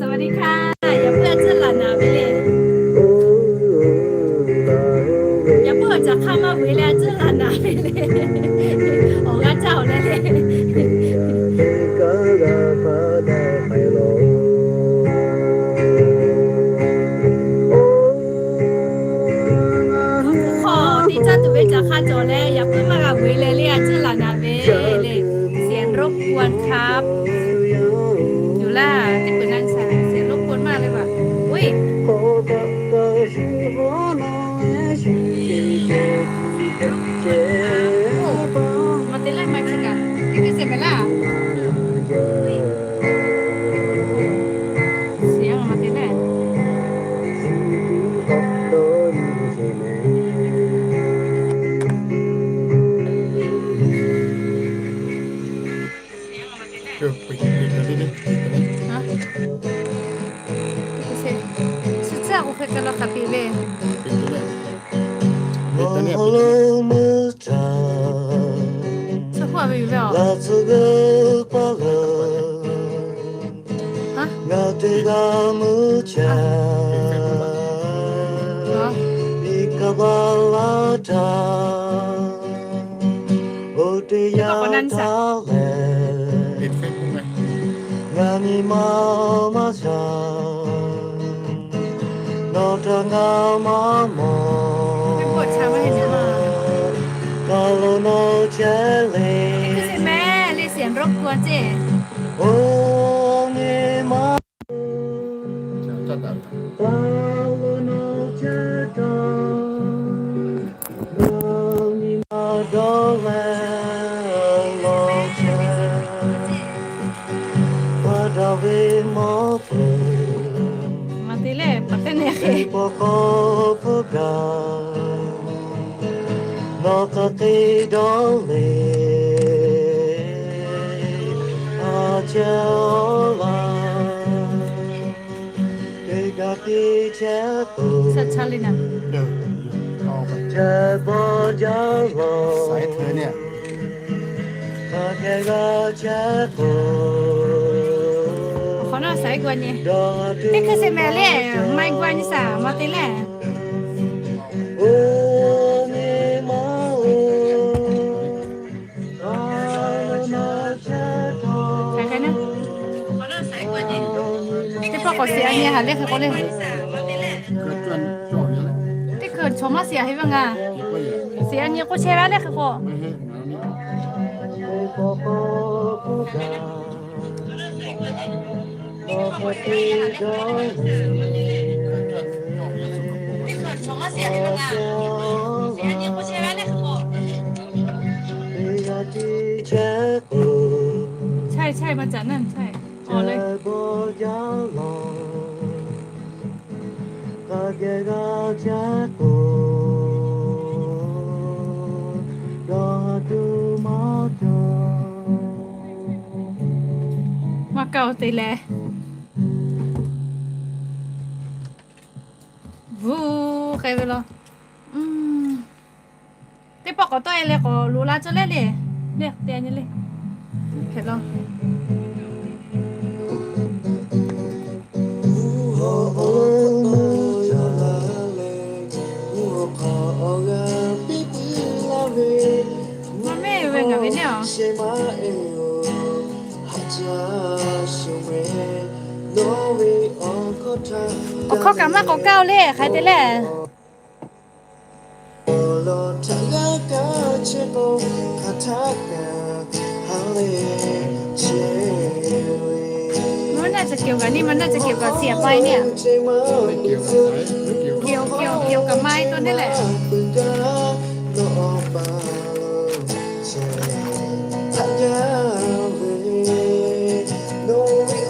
สวัสดีค่ะ Yaꞈ puiˉ a ciˉ laˬ naˍ ve le. Yaꞈ puiˉ a caˬ hk'aˇ maˇ ve le, a ciˉ laˬ naˍ ve le. Awˬ g'aˇ caˇ awˬ leh le. Hk'aw teˇ caˇ tuˬ ve caˬ hk'aˇ cawˬ leh, yaꞈ puiˉ maˇ g'a ve le le, a ciˉ laˬ naˍ ve le. เสียงรบกวนครับ Yuˬ laˇ, teˇ peuˬ na saˍ, เสียงรบกวนมากเลยว่ะ. Uiˉ. Maˇ te laˇ, maˇ te kaꞈ, teˇ hkui se mehˍ laˇ. เสียง maˇ te laˇ. Suh tcuhˉ k'o hk'e hk'e la hk'aˬ piˍ le. Suh hk'oˆ a ve yoˬ le a. Ngaˬ teˇ g'aˇ meuˇ caˇ, iˉ kaˆ baˆ laˇ htaˇ, oˇ teˇ yanˇ htaˇ lehˬ, ngaˬ nyi ma maˇ shaˍ, nawˬ htaꞈ ngaˬ maˇ mawˬ, kaˬ lo nawˬ chehˇ le. Oˇ nyi ma Maˇ te leh, pa teˇ nehˬ hk'e. Nawˬ hk'aˬ hk'e dawˇ le, a chehˇ laˇ. Teˇ g'aˇ tiˉ chehˇ k'o, chehˇ bawˆ jaˇ law. Hk'aˬ hk'e g'a chehˇ k'o, teˇ hkui se mehˍ le, maˇ g'a nyi saˍ maˇ te leh. Oˇ nyi ma oˬ. Teˇ pawˆ k'awꞈ shiˍ a nyi haꞈ le hk'e k'oˆ le. Teˇ hkui chaw maˇ shiˍ a heˆ ve ngaˬ. Shiˍ a nyi k'oˆ chehˇ ve le hk'e k'o. Chaˇ chaˇ maˇ caꞈ naˇ chaˇ. Awˬ le. Maˇ kaˇ oˬ te leh. Bvuhˬ k'ai ve law. Teˇ pawˆ k'awꞈ tawˆ e leh k'awꞈ loꞈ la cawˇ leh le. Neˇ te nyi le. Hk'e laˇ. Maˇ mehˇ ve ngaˬ ve neˇ aˬ. Awˬ hkawˇ kaꞈ maˇ k'awꞈ kaˇ-oˬ le, hk'aˬ hk'e te le. Maˇ naˆ ca keoˬ kaꞈ neˇ, maˇ naˆ ca keoˬ kaꞈ siˍ pa neˇ. Keoˬ, keoˬ, keoˬ kaꞈ maˇ to neˇ lehˬ.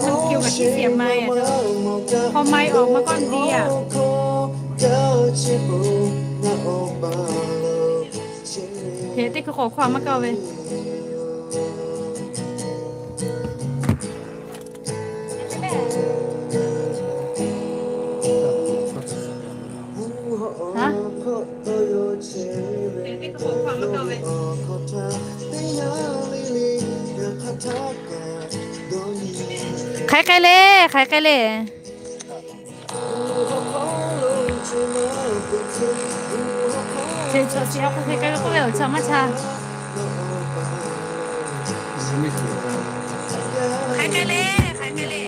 Maˇ keoˬ kaꞈ siˍ siˍ maˇ-e. Hk'aw maˇ-e awˬ maˇ k'awꞈ nyi-a. Hk'e teˇ hkui k'awꞈ hkawˇ maˇ kaˇ ve. Hk'aˬ hk'e le, hk'aˬ hk'e le. Chi chaw chi a k'oˆ hk'e k'oˆ ve awˬ chaw maˇ chaˇ. Hk'aˬ hk'e le, hk'aˬ hk'e le.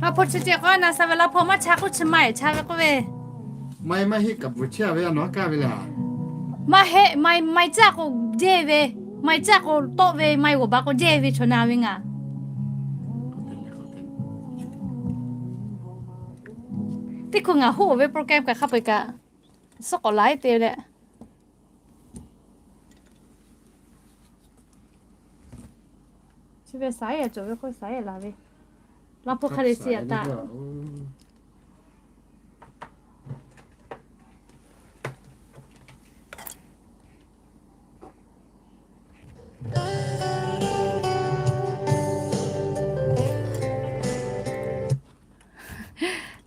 Laˇ hpaw chi ceh k'o na sha ve, laˇ hpaw maˇ chaˇ k'oˆ chi maˇ-e chaˇ ve k'oˆ ve. Maˇ maˇ heˆ kaꞈ bvuhˬ chehˇ ve a nawˬ kaˇ ve le. Maˇ heˆ, maˇ maˇ caˇ k'o jehˇ ve, maˇ caˇ k'o tawˆ ve, maˇ g'awˬ baˬ k'o jehˇ ve chaw na ve ngaˬ. Teˇ hkui ngaˬ hoˆ ve program kaꞈ hk'a peu-eˬ kaꞈ suhˉ k'awꞈ la-e te leh. Chi ve saiˉ-e cawˬ ve k'o saiˉ-e la ve. Laˇ hpaw hk'a le si-a taꞈ.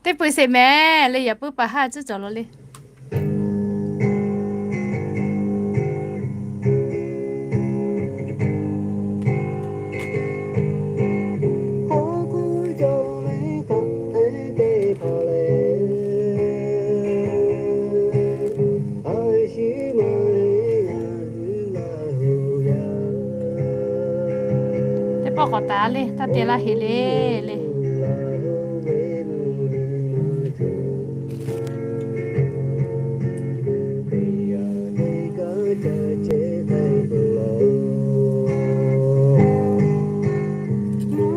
Teˇ peu-eˬ sheˍ mehˍ le, yaꞈ puiˉ paˍ haˉ tcuhˉ cawˬ law le. Teˇ pawˆ k'awꞈ taˍ le, taˇ te laˇ heˍ le le.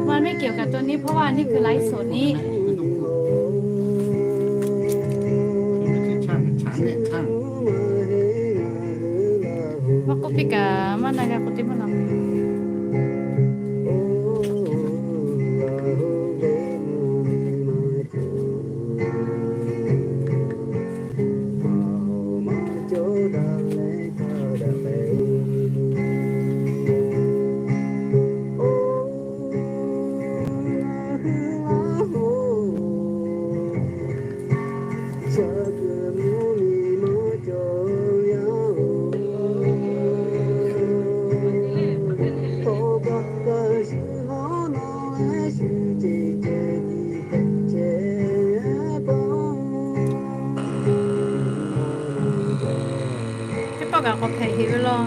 Maˇ miˇ keoˬ kaꞈ to neˇ hpawˇ vaˇ neˇ keu la iˉ soˍ neˇ. Maˇ k'oˆ piˇ kaꞈ maˇ na g'a k'o teˇ maˇ la. Teˇ pawˆ kaꞈ k'awꞈ hpehꞈ heˍ ve law.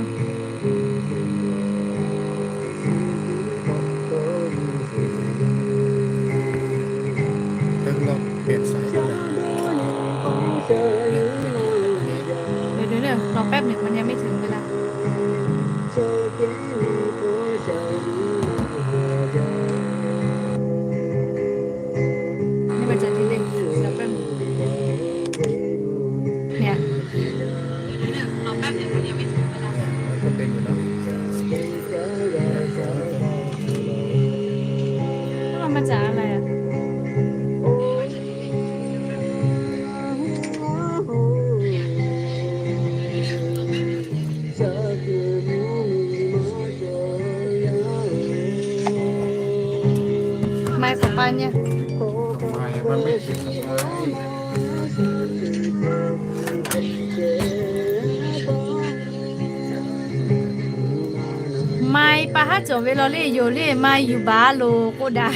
Ndo pehˉ mvuhˇ miˬ maˇ nyi miˇ htaꞈ ve laˇ. Maˇ pa haˉ cawˬ ve law le, yoˬ le, maˇ yuˬ baˬ loˬ k'oˆ daꞈ.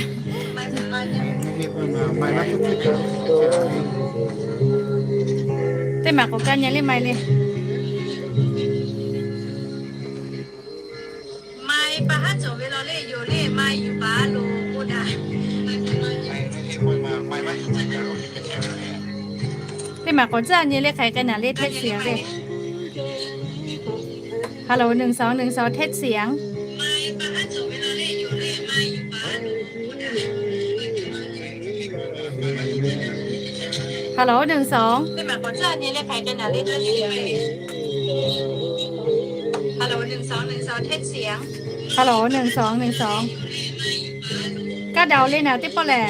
Teˇ maˬ k'awꞈ kaˇ nyi le maˇ le. Maˇ pa haˉ cawˬ ve law le, yoˬ le, maˇ yuˬ baˬ loˬ k'oˆ daꞈ. Teˇ maˬ k'awꞈ caˇ nyi le, hk'aˬ hk'e k'ai naˍ le, แท็กเสียง le. Hello หนึ่งสองหนึ่งสอง แท็กเสียง. Hello หนึ่งสอง. Hello หนึ่งสองหนึ่งสอง แท็กเสียง. Hello หนึ่งสองหนึ่งสอง. Kaˇ daꞈ le naˍ teˇ pawˆ lehˬ.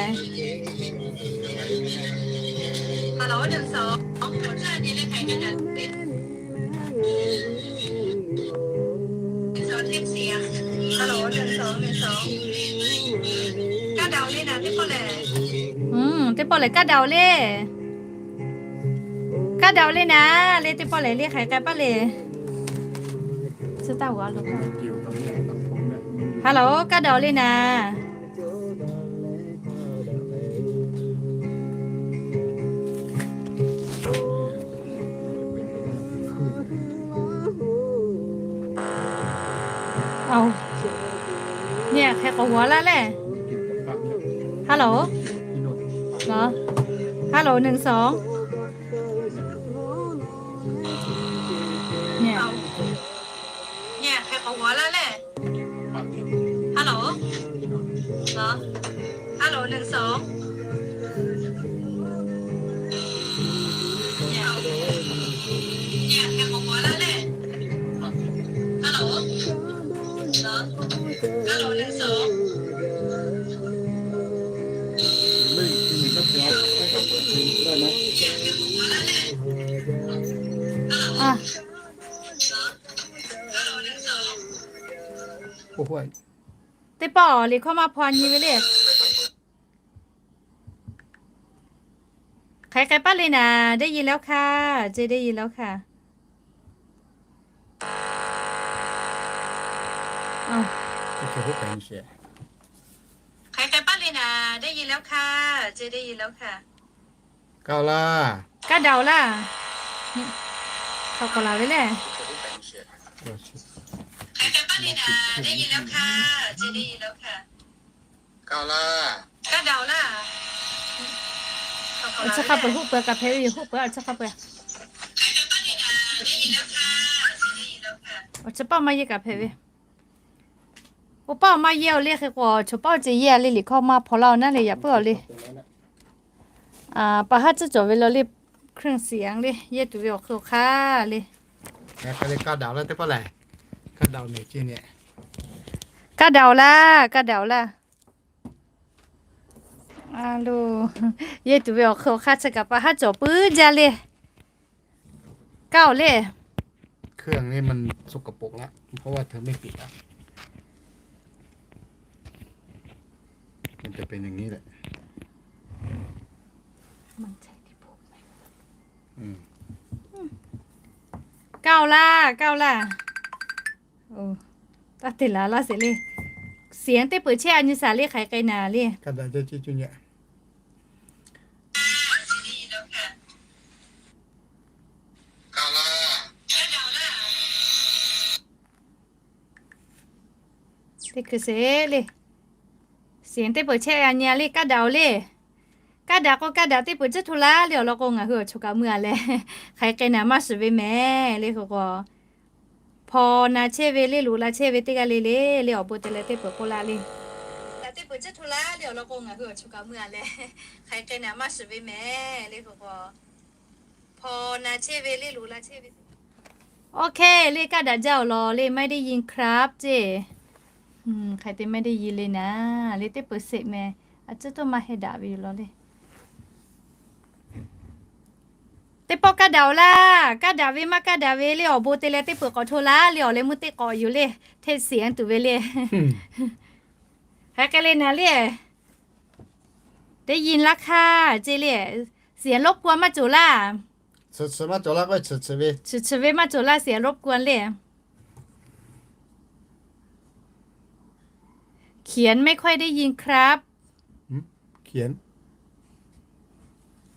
Hello หนึ่งสอง. Hello หนึ่งสองหนึ่งสอง. Kaˇ daꞈ le naˍ teˇ pawˆ lehˬ. Teˇ pawˆ lehˬ kaˇ daꞈ le. Kaˇ daꞈ le naˍ le, teˇ pawˆ lehˬ le, hk'aˬ hk'e k'ai paˇ le. Hello, kaˇ daꞈ le naˍ. Aˬ, nyi hk'e k'awꞈ g'awˬ laˇ lehˬ. Hello, hello หนึ่งสอง. Nyi hk'e k'awꞈ g'awˬ laˇ lehˬ. Hello, hello หนึ่งสอง. Teˇ pawˆ liꞈ hkawˇ maˇ hpaw nyi ve le. Hk'aˬ hk'e k'ai paˇ le naˍ, ได้ยินแล้วค่ะ, เจ๊ ได้ยินแล้วค่ะ. Hk'aˬ hk'e k'ai paˇ le naˍ, ได้ยินแล้วค่ะ, เจ๊ ได้ยินแล้วค่ะ. Kaˇ daꞈ-oˬ laˇ. Hk'aˬ k'awꞈ laˬ ve lehˬ. Awˬ chi hk'a peu-eˬ hoˆ peuˬ kaꞈ hpehꞈ ve yoˬ, hoˆ peuˬ awˬ chi hk'a peu-eˬ. Awˬ chi paˆ maˇ yehˇ kaꞈ hpehꞈ ve. Oˇ paˆ maˇ yehˇ-oˬ le hk'e k'o, chaw paˆ ceˬ yehˇ le, liꞈ hkawˇ maˇ hpaw laˇ-oˬ naˉ le, yaꞈ puiˉ-oˬ le. Pa haˉ tcuhˉ cawˬ ve law le, เครื่องเสียง le, yehˇ tuˬ ve awˬ hk'e awˬ hk'aˇ le. Kaˇ daꞈ-oˬ laˇ teˇ pawˆ lehˬ. Kaˇ daꞈ-oˬ naˍ ceˇ nyi. Kaˇ daꞈ-oˬ laˇ, kaˇ daꞈ-oˬ laˇ. A lo, yehˇ tuˬ ve awˬ hk'e awˬ hk'aˇ chi kaꞈ pa haˉ cawˬ puiˉ jaˇ le. Kaˇ-oˬ le. เครื่องนี้มันสกปรกแล้ว เพราะว่าเธอไม่ปิดแล้ว มันจะเป็นอย่างนี้แหละ Kaˇ-oˬ laˇ, kaˇ-oˬ laˇ. Taˇ te laˬ laˇ sheˍ le. เสียง teˇ peuˬ chehˇ a nyi shaˍ le, hk'aˬ hk'e k'ai naˍ le. Teˇ hkui sheˍ le. เสียง teˇ peuˬ chehˇ a nyi le, kaˇ daꞈ-oˬ le. Kaˇ daꞈ k'o kaˇ daꞈ, teˇ peuˬ tcuhˉ hto laˇ le awˬ lawn k'o, ngaˬ hui awˬ choˬ kaꞈ mui-a leh, hk'aˬ hk'e k'ai naˍ maˇ shiˍ ve mehˍ le k'o k'o, hpaw na chehˇ ve le, loꞈ la chehˇ ve teˇ g'aˇ le le, le awˬ bon te leh teˇ peuˬ k'oˆ laˇ le. Teˇ peuˬ tcuhˉ hto laˇ le awˬ lawn k'o, ngaˬ hui awˬ choˬ kaꞈ mui-a leh, hk'aˬ hk'e k'ai naˍ maˇ shiˍ ve mehˍ le k'o k'o, hpaw na chehˇ ve le, loꞈ la chehˇ ve. OK, le kaˇ daꞈ jaˇ awˬ lawn le, ไม่ได้ยินครับ ceˇ. Hk'aˬ hk'e te ไม่ได้ยิน le naˍ le, teˇ peuˬ sheˍ mehˍ, a tcuhˉ toˇ maˇ heh daꞈ ve yoˬ law le. Teˇ pawˆ kaˇ daꞈ-oˬ laˇ, kaˇ daꞈ ve maˇ kaˇ daꞈ ve le awˬ bon te leh teˇ peuˬ k'awꞈ hto laˇ le awˬ leh meuˇ teˇ k'awꞈ yoˬ le, เทศเสียง tuˬ ve le. Hk'aˬ hk'e le naˍ le. ได้ยินแล้วค่ะ ceˇ le. เสียงรบกวน maˇ cawˬ laˇ. Chi chi ve maˇ cawˬ laˇ, เสียงรบกวน le. เขียนไม่ค่อยได้ยินครับ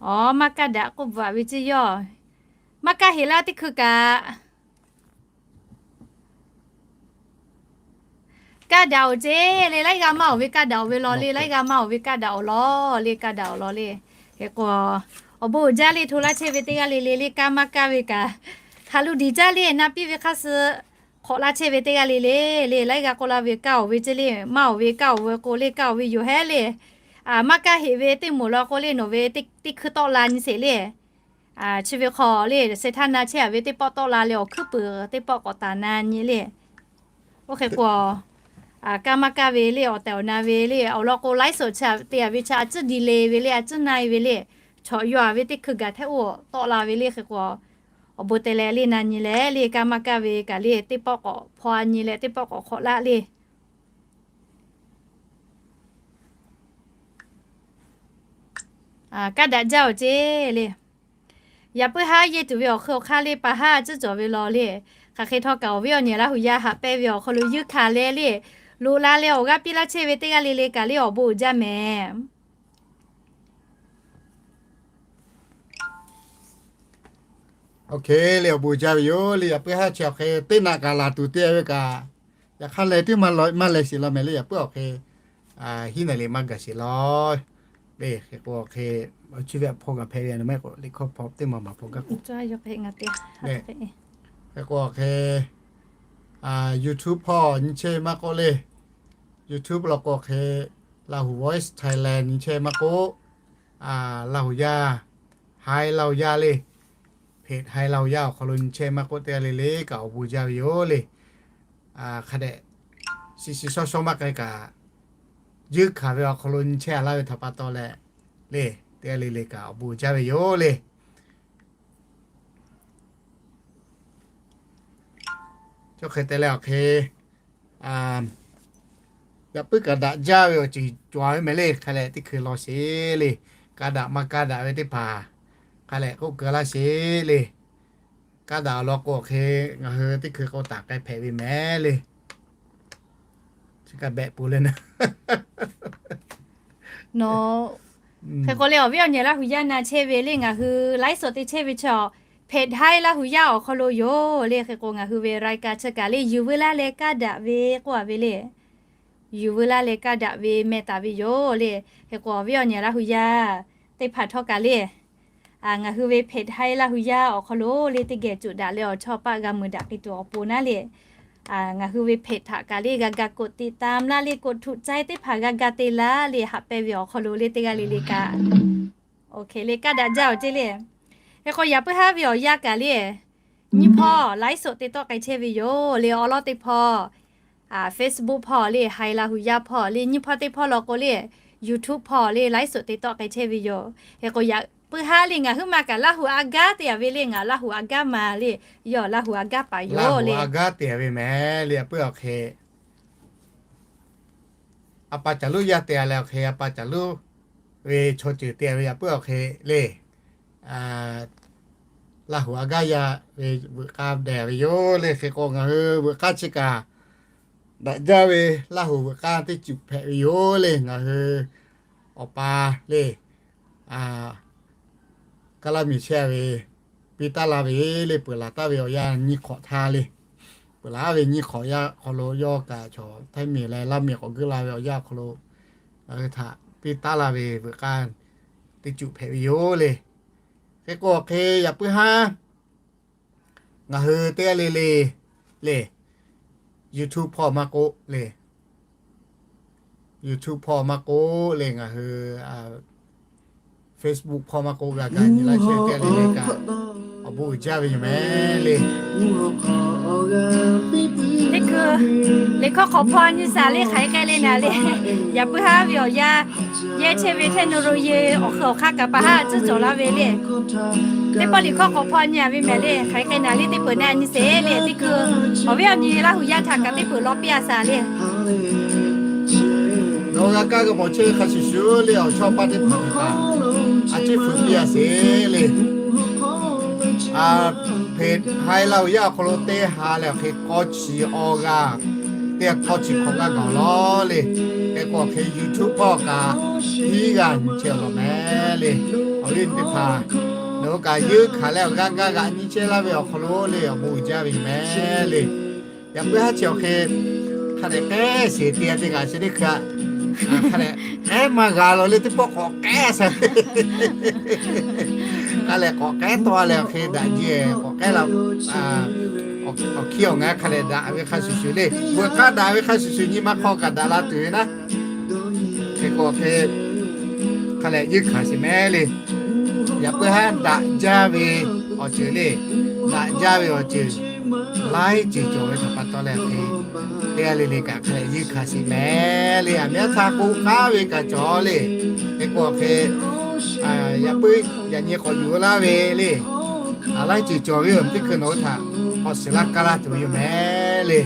Awˬ, maˇ kaˇ daꞈ k'oˆ bvuhꞈ ve ceˇ yoˬ. Maˇ kaˇ heꞈ laˇ teˇ hkui kaꞈ. Kaˇ daꞈ-oˬ ceˇ le, laiˉ g'aˇ maˇ-oˬ ve kaˇ daꞈ-oˬ ve law le, laiˉ g'aˇ maˇ-oˬ ve kaˇ daꞈ-oˬ law le, kaˇ daꞈ-oˬ law le. Hk'e k'o, awˬ bon uiˍ jaˇ le, hto laˇ chehˇ ve teˇ g'aˇ le le le, kaˇ maˇ kaˇ ve kaꞈ, hk'aˬ lo diˍ jaˇ le, na piˇ ve hk'aˇ suh hk'awꞈ laˇ chehˇ ve teˇ g'aˇ le le le, laiˉ g'aˇ k'oˆ laˇ ve kaˇ-oˬ ve ceˇ le, maˇ-oˬ ve kaˇ-oˬ ve k'o le, kaˇ-oˬ ve yoˬ hehˉ le. Maˇ kaˇ heꞈ ve teˇ moˍ law k'o le, nawˬ ve teˇ hkui tawˆ la nyi sheˍ le. Chi ve hk'aw le, sheh htaˇ na chehˇ-a ve teˇ pawˆ tawˆ la leh awˬ hkuiˉ puiˍ teˇ pawˆ k'awꞈ taˍ na nyi le. Oˇ hk'e k'o, kaˇ maˇ kaˇ ve le, awˬ tehˬ awˬ na ve le, awˬ lawn k'o laiˉ suhˍ chi te-a ve chi a ciˉ di le ve le, a ciˉ na-e ve le, chaw yaw-a ve teˇ hkui gaˬ hteˇ oˇ tawˆ la ve le. Hk'e k'o, awˬ bon te leh le na nyi leh le, kaˇ maˇ kaˇ ve kaꞈ le, teˇ pawˆ k'awꞈ hpaw-a nyi leh teˇ pawˆ k'awꞈ hk'awꞈ laˇ le. Kaˇ daꞈ jaˇ-oˬ ceˇ le. Yaꞈ puiˉ haˉ yehˇ tuˬ ve awˬ hk'ui awˬ hk'aˇ le, pa haˉ a ciˉ cawˬ ve law le. Hk'aˬ hk'e htawˇ kaꞈ awˬ viˉ awˬ nyi Laˇ huˍ yaˇ haꞈ pehnˇ ve awˬ hk'aw lo yuˇ hkanˍ leh le, loꞈ la leh awˬ g'aˇ piˇ laˇ chehˇ ve teˇ g'aˇ le le kaꞈ le awˬ bon uiˍ jaˇ mehˍ. Oˇ hk'e le awˬ bon uiˍ jaˇ ve yoˬ le. Yaꞈ puiˉ haˉ chi awˬ hk'e teˇ naꞈ kaꞈ laˬ tuˬ te-a ve kaꞈ, yaꞈ hk'aˇ leh teˇ maˇ leh sheˍ law mehˍ le. Yaꞈ puiˉ awˬ hk'e hiˉ naˍ liꞈ maˇ gaˬ sheˍ law le. Hk'e k'o awˬ hk'e, chi ve hpawˇ g'a hpehꞈ ve a, maˇ heˆ k'o liꞈ hkawˇ hpawˇ teˇ maˬ maˬ hpawˇ gaˇ k'o, hk'e k'o awˬ hk'e YouTube hpawˇ nyi chehˇ ve maˇ k'oˆ le. YouTube law k'o awˬ hk'e Lahu Voice Thailand nyi chehˇ ve maˇ k'oˆ, Laˇ huˍ yaˇ, Haiˉ Laˇ huˍ yaˇ le, page Haiˉ Laˇ huˍ yaˇ awˬ hk'aw lo nyi chehˇ ve maˇ k'oˆ, teˇ g'aˇ le le kaꞈ awˬ bon jaˇ ve yoˬ le. Hk'a dehꞈ shiˍ shiˍ shawˉ shawˉ maˇ k'ai kaꞈ, yuˇ hkanˍ ve awˬ hk'aw lo nyi chehˇ-a laˇ ve htaꞈ pa taw leh le, teˇ g'aˇ le le kaꞈ awˬ bon jaˇ ve yoˬ le. Chi hk'e te leh awˬ hk'e, yaꞈ puiˉ kaꞈ daꞈ jaˇ ve awˬ ceuˬ cawˬ ve mehˍ le. Hk'a leh teˇ hkui law sheˍ le. Kaˇ daꞈ maˇ kaˇ daꞈ ve teˇ hpaˍ hk'a leh k'oˆ keu laˇ sheˍ le. Kaˇ daꞈ law k'o awˬ hk'e ngaˬ hui teˇ hkui k'o taˍ k'ai hpehꞈ ve mehˍ le. Chi kaꞈ behꞈ peuˬ le na. Nawˬ hk'e k'o le, awˬ viˉ awˬ nyi Laˇ huˍ yaˇ na chehˇ ve le, ngaˬ hui ไลฟ์สด te chehˇ ve chaw, page Haiˉ Laˇ huˍ yaˇ awˬ hk'aw lo yoˬ le. Hk'e k'o ngaˬ hui ve รายการ chi kaꞈ le, yuˬ veu laˇ leh kaˇ daꞈ ve k'oˆ-a ve le. Yuˬ veu laˇ leh kaˇ daꞈ ve meh taˍ ve yoˬ le. Hk'e k'o awˬ viˉ awˬ nyi Laˇ huˍ yaˇ teˇ hpaˍ htawˇ kaꞈ le, ngaˬ hui ve เพจ Haiˉ Laˇ huˍ yaˇ awˬ hk'aw lo le teˇ geh cuꞈ daꞈ leh awˬ chawˇ paˆ g'a mui daꞈ k'ai tuˬ awˬ pon naˉ le, ngaˬ hui ve เพจ htaꞈ kaꞈ le g'a ga กดติดตาม laˇ le, กดถูกใจ teˇ hpaˍ g'a ga te laˇ le, haꞈ pehnˇ ve awˬ hk'aw lo le teˇ g'aˇ le le kaꞈ, oˇ hk'e le kaˇ daꞈ jaˇ-oˬ ceˇ le. Hk'e k'o yaꞈ puiˉ haˉ ve awˬ yanˇ kaꞈ le, nyiˇ hpawˇ ไลฟ์สด te tawˆ k'ai chehˇ ve yoˬ le. Awˬ lawn teˇ hpawˇ Facebook hpawˇ le, Haiˉ Laˇ huˍ yaˇ hpawˇ le, nyiˇ hpawˇ teˇ hpawˇ law k'o le, YouTube hpawˇ le, ไลฟ์สด te tawˆ k'ai chehˇ ve yoˬ. Hk'e k'o yaꞈ puiˉ haˉ le ngaˬ huiˉ ma kaꞈ Laˇ huˍ a gaˇ te-a ve le, ngaˬ Laˇ huˍ a gaˇ ma le, yawˇ Laˇ huˍ a gaˇ paˍ yoˬ le. A gaˇ te-a ve mehˍ le. Yaꞈ puiˉ awˬ hk'e a pa Caˬ Luˉ yaˇ te-a leh awˬ hk'e a pa Caˬ Luˉ ve chaw ceuˬ te-a ve yaꞈ puiˉ awˬ hk'e le, Laˇ huˍ a gaˇ yaˇ ve veuꞈ k'aˇ dehˬ ve yoˬ le. Hk'e k'o ngaˬ hui veuꞈ k'aˇ chi kaꞈ daꞈ jaˇ ve Laˇ huˍ veuꞈ k'aˇ teˇ cuˬ hpehꞈ ve yoˬ le. Ngaˬ hui awˬ pa le, Kaˇ laˇ miˬ chehˇ ve piˇ taˉ laˇ ve le, peuˬ laˬ taˍ ve awˬ yanˇ nyiˇ hk'awꞈ htaˇ le, peuˬ laˬ ve nyiˇ hk'awꞈ yaˇ hk'aw lo yawˇ kaꞈ chaw Htaiˇ miˬ leh Laˇ miˬ k'awꞈ geuˆ la ve awˬ yanˇ awˬ hk'aw lo ngaˬ hui htaꞈ piˇ taˉ laˇ ve veuꞈ k'aˇ teˇ cuˬ hpehꞈ ve yoˬ le. Hk'e k'o awˬ hk'e yaꞈ puiˉ haˉ ngaˬ hui teˇ g'aˇ le le le, YouTube hpawˇ maˇ k'oˆ le, YouTube hpawˇ maˇ k'oˆ le, ngaˬ hui Facebook hpawˇ maˇ k'oˆ g'a ga nyi laˇ chehˇ ve teˇ g'aˇ le le kaꞈ awˬ bon uiˍ jaˇ ve yoˬ mehˍ le. Teˇ hkui liꞈ hkawˇ hk'awꞈ hpaw nyi shaˍ le, hk'aˬ hk'e k'ai le naˍ le. Yaꞈ puiˉ haˉ ve awˬ yanˇ yehˇ chehˇ ve hteˇ nu lo ye awˬ hk'aw hk'aˇ kaꞈ pa haˉ tcuhˉ cawˬ laˇ ve le. Teˇ pawˆ liꞈ hkawˇ hk'awꞈ hpaw nyi-a ve mehˍ le, hk'aˬ hk'e k'ai naˍ le, teˇ peuˬ na nyi sheˍ le. Teˇ hkui awˬ viˉ awˬ nyi Laˇ huˍ yaˇ htaꞈ kaꞈ teˇ peuˬ law piˇ-a shaˍ le. Nawˬ g'a kaˇ g'a mawˬ chehˇ ve hk'a shuˍ shuˍ le, awˬ chawˇ paˇ teˇ hpaˍ kaꞈ a ciˉ fuiˍ piˇ a sheˍ le. Hpeꞈ haiˬ la uiˍ yaˇ awˬ hk'aw lo teˇ ha leh awˬ hk'e k'awˇ chi awˇ g'aˇ, teˇ ha k'awˇ chi hk'awꞈ g'aˇ gaˬ lawˬ le. Hk'e k'o hk'e YouTube hpawˇ kaꞈ hiˉ g'aˇ nyi chehˇ lawˬ meh le. Awˬ viˉ teˇ hpaˍ, nawˬ hui kaꞈ yeunˇ hkanˍ leh awˬ g'aˇ g'aˇ g'aꞈ nyi chehˇ laˇ ve awˬ hk'aw lo le, awˬ bon uiˍ jaˇ ve yoˬ meh le. Yaꞈ puiˉ haˉ chi awˬ hk'e hk'a dehꞈ k'ehˉ sheˍ te a teˇ g'aˇ chi teˇ hkui hk'a dehꞈ k'ehˉ maˇ g'a lawˬ le, teˇ pawˆ k'awꞈ k'ehˉ sha. Hk'a lehˬ k'awꞈ k'ehˉ tawˆ leh awˬ hk'e daꞈ jeˬ k'awꞈ k'ehˉ la, awˬ hkiˇ awˬ ngaˬ hk'a lehˬ daꞈ ve hk'a shuˍ shuˍ le. Veuꞈ k'aˇ daꞈ ve hk'a shuˍ shuˍ nyi ma hk'aw kaꞈ daꞈ la tuˬ ve naˉ. Hk'e k'o hk'e hk'a lehˬ yeunˇ hkanˍ sheˍ meh le. Yaꞈ puiˉ haˉ daꞈ jaˇ ve awˬ ceuˬ le. Daꞈ jaˇ ve awˬ ceuˬ laiˉ ceuˬ cawˬ ve htaꞈ pa taw leh hk'e, teˇ g'aˇ le le kaꞈ hk'a lehˬ yeunˇ hkanˍ sheˍ meh le. Aˬ miˉ aˉ htaˇ k'oˆ k'aˉ ve kaꞈ cawˬ le. Hk'e k'o hk'e yaꞈ puiˉ yaꞈ nyi k'awꞈ yuˬ laˇ ve le. Laiˉ ceuˬ cawˬ ve yoˬ, teˇ hkui nawˬ hui htaꞈ k'awꞈ shiˍ laˇ kaˇ laˇ tuˬ ve yoˬ meh le.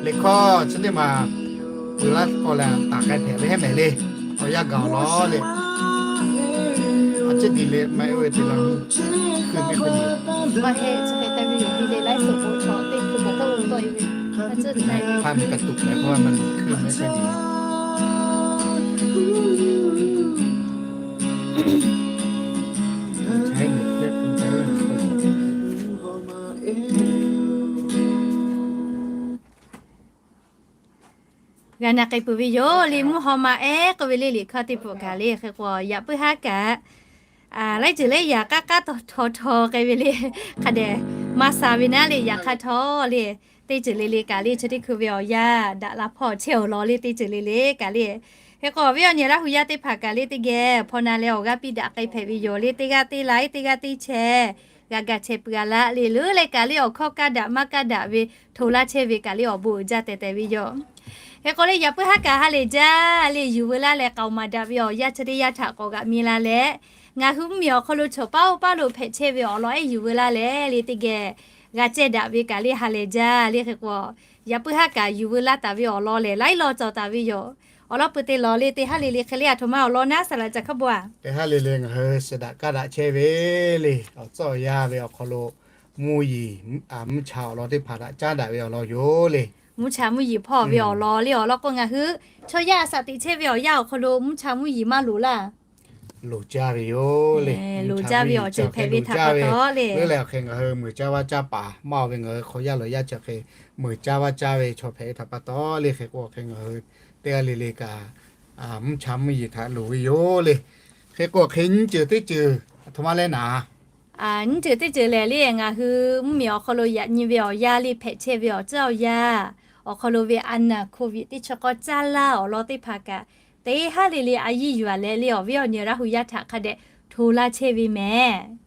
Liꞈ hkawˇ chi teˇ maˬ peuˬ laˇ k'o leh taˍ k'ai hpehꞈ ve heˉ mehˍ le. Awˬ yanˇ gaˬ awˬ lawn le. Awˬ ceuˬ diˬ le maˇ heˆ ve teˇ laˇ, hkui mehˆ hkui diˬ. Hkui mehˆ hkui diˬ. ဂာန k'ai peuˬ ve yoˬ le, mvuhˇ haw ma ehˉ k'oˆ ve le, liꞈ hkawˇ teˇ pawˆ kaꞈ le. Hk'e k'o yaꞈ puiˉ haˉ kaꞈ laiˉ ceuˬ leh yaꞈ k'aˉ k'aˉ htaw htaw k'ai ve le. Hk'a dehꞈ maˇ sha ve naˉ le, yaꞈ hk'aˇ htawˇ le, teˇ ceuˬ le le kaꞈ le chi teˇ hkui ve awˬ yanˇ daꞈ la hpawˇ chehˇ awˬ lawn le, teˇ ceuˬ le le kaꞈ le. Hk'e k'o awˬ viˉ awˬ nyi Laˇ hu yaˇ teˇ hpaˍ kaꞈ le teˇ geh hpaw na leh awˬ g'aˇ piˇ daꞈ k'ai hpehꞈ ve yoˬ le, teˇ g'aˇ teˇ laiˉ teˇ g'aˇ teˇ chehˇ g'a ga chehˇ peuˬ a laˇ le, leuˉ leh kaꞈ le awˬ hkawˇ kaˇ daꞈ maˇ kaˇ daꞈ ve hto laˇ chehˇ ve kaꞈ le awˬ bon uiˍ jaˇ tehˬ tehˬ ve yoˬ. Hk'e k'o le yaꞈ puiˉ haˉ kaꞈ ha lehˬ jaˇ le, yuˬ veu laˇ leh k'aoˍ maˍ daꞈ ve awˬ yanˇ chi teˇ yanˇ htaꞈ k'awꞈ g'aꞈ mi la leh, ngaˬ hui mvuhˇmiˬ awˬ hk'aw lo chaw paˉ oˇ paˉ lo hpehꞈ chehˇ ve awˬ lawn ehˉ yuˬ veu laˇ leh le teˇ geh g'a cehˇ daꞈ ve kaꞈ le ha lehˬ jaˇ le. Hk'e k'o yaꞈ puiˉ haˉ kaꞈ yuˬ veu laˇ taˍ ve awˬ lawn lehˬ laiˉ law cawˬ taˍ ve yoˬ. Awˬ lawn pui te lawˬ le, teˇ haˉ le le hk'e le a htoꞈ ma awˬ lawn naˉ saˍ laꞈ ca hk'a bvuhꞈ a. Teˇ haˉ le le ngaˬ hui shiˍ daꞈ kaˇ daꞈ chehˇ ve le, awˬ tcuhˉ awˬ yanˇ ve awˬ hk'aw lo mvuhˇ yeˬ mvuhˇ cha awˬ lawn teˇ hpaˍ htaꞈ caˉ daꞈ ve awˬ lawn yoˬ le. Mvuhˇ cha mvuhˇ yeˬ hpawˇ ve awˬ lawn le, awˬ lawn k'o ngaˬ hui chaw yaˇ a shaꞈ teꞈ chehˇ ve awˬ yanˇ awˬ hk'aw lo mvuhˇ cha mvuhˇ yeˬ maˇ loˍ laˇ. Loˍ jaˇ ve yoˬ le. Loˍ jaˇ ve awˬ ceuˬ hpehꞈ ve htaꞈ pa taw le, leuˉ leh awˬ hk'e ngaˬ hui meuˍ caˇ vaˇ caˇ paˍ maˇ oˬ ve ngaˬ hui hk'aw yaˇ lawˬ yaˇ chi hk'e meuˍ caˇ vaˇ caˇ ve chaw hpehꞈ ve htaꞈ pa taw le. Hk'e k'o awˬ hk'e ngaˬ hui teˇ g'aˇ le le kaꞈ mvuhˇ cha mvuhˇ yeˬ htaꞈ loˍ ve yoˬ le. Hk'e k'o awˬ hk'e nyiˇ ceuˬ teˇ ceuˬ aˬ htoꞈ ma leh naˍ Nyiˇ ceuˬ teˇ ceuˬ lehˬ le, ngaˬ hui mvuhˇmiˬ awˬ hk'aw lo yaꞈ nyi ve awˬ yanˇ le hpehꞈ chehˇ ve awˬ ceuˬ awˬ yanˇ awˬ hk'aw lo ve a naˍ hkoˍviˆ teˇ chi k'awˇ caˇ laˇ awˬ lawn teˇ hpaˍ kaꞈ, teˇ haˉ le le a yiˇ yuˬ a leh le awˬ viˉ awˬ nyi Laˇ hu yaˇ htaꞈ hk'a dehꞈ hto laˇ chehˇ ve mehˍ.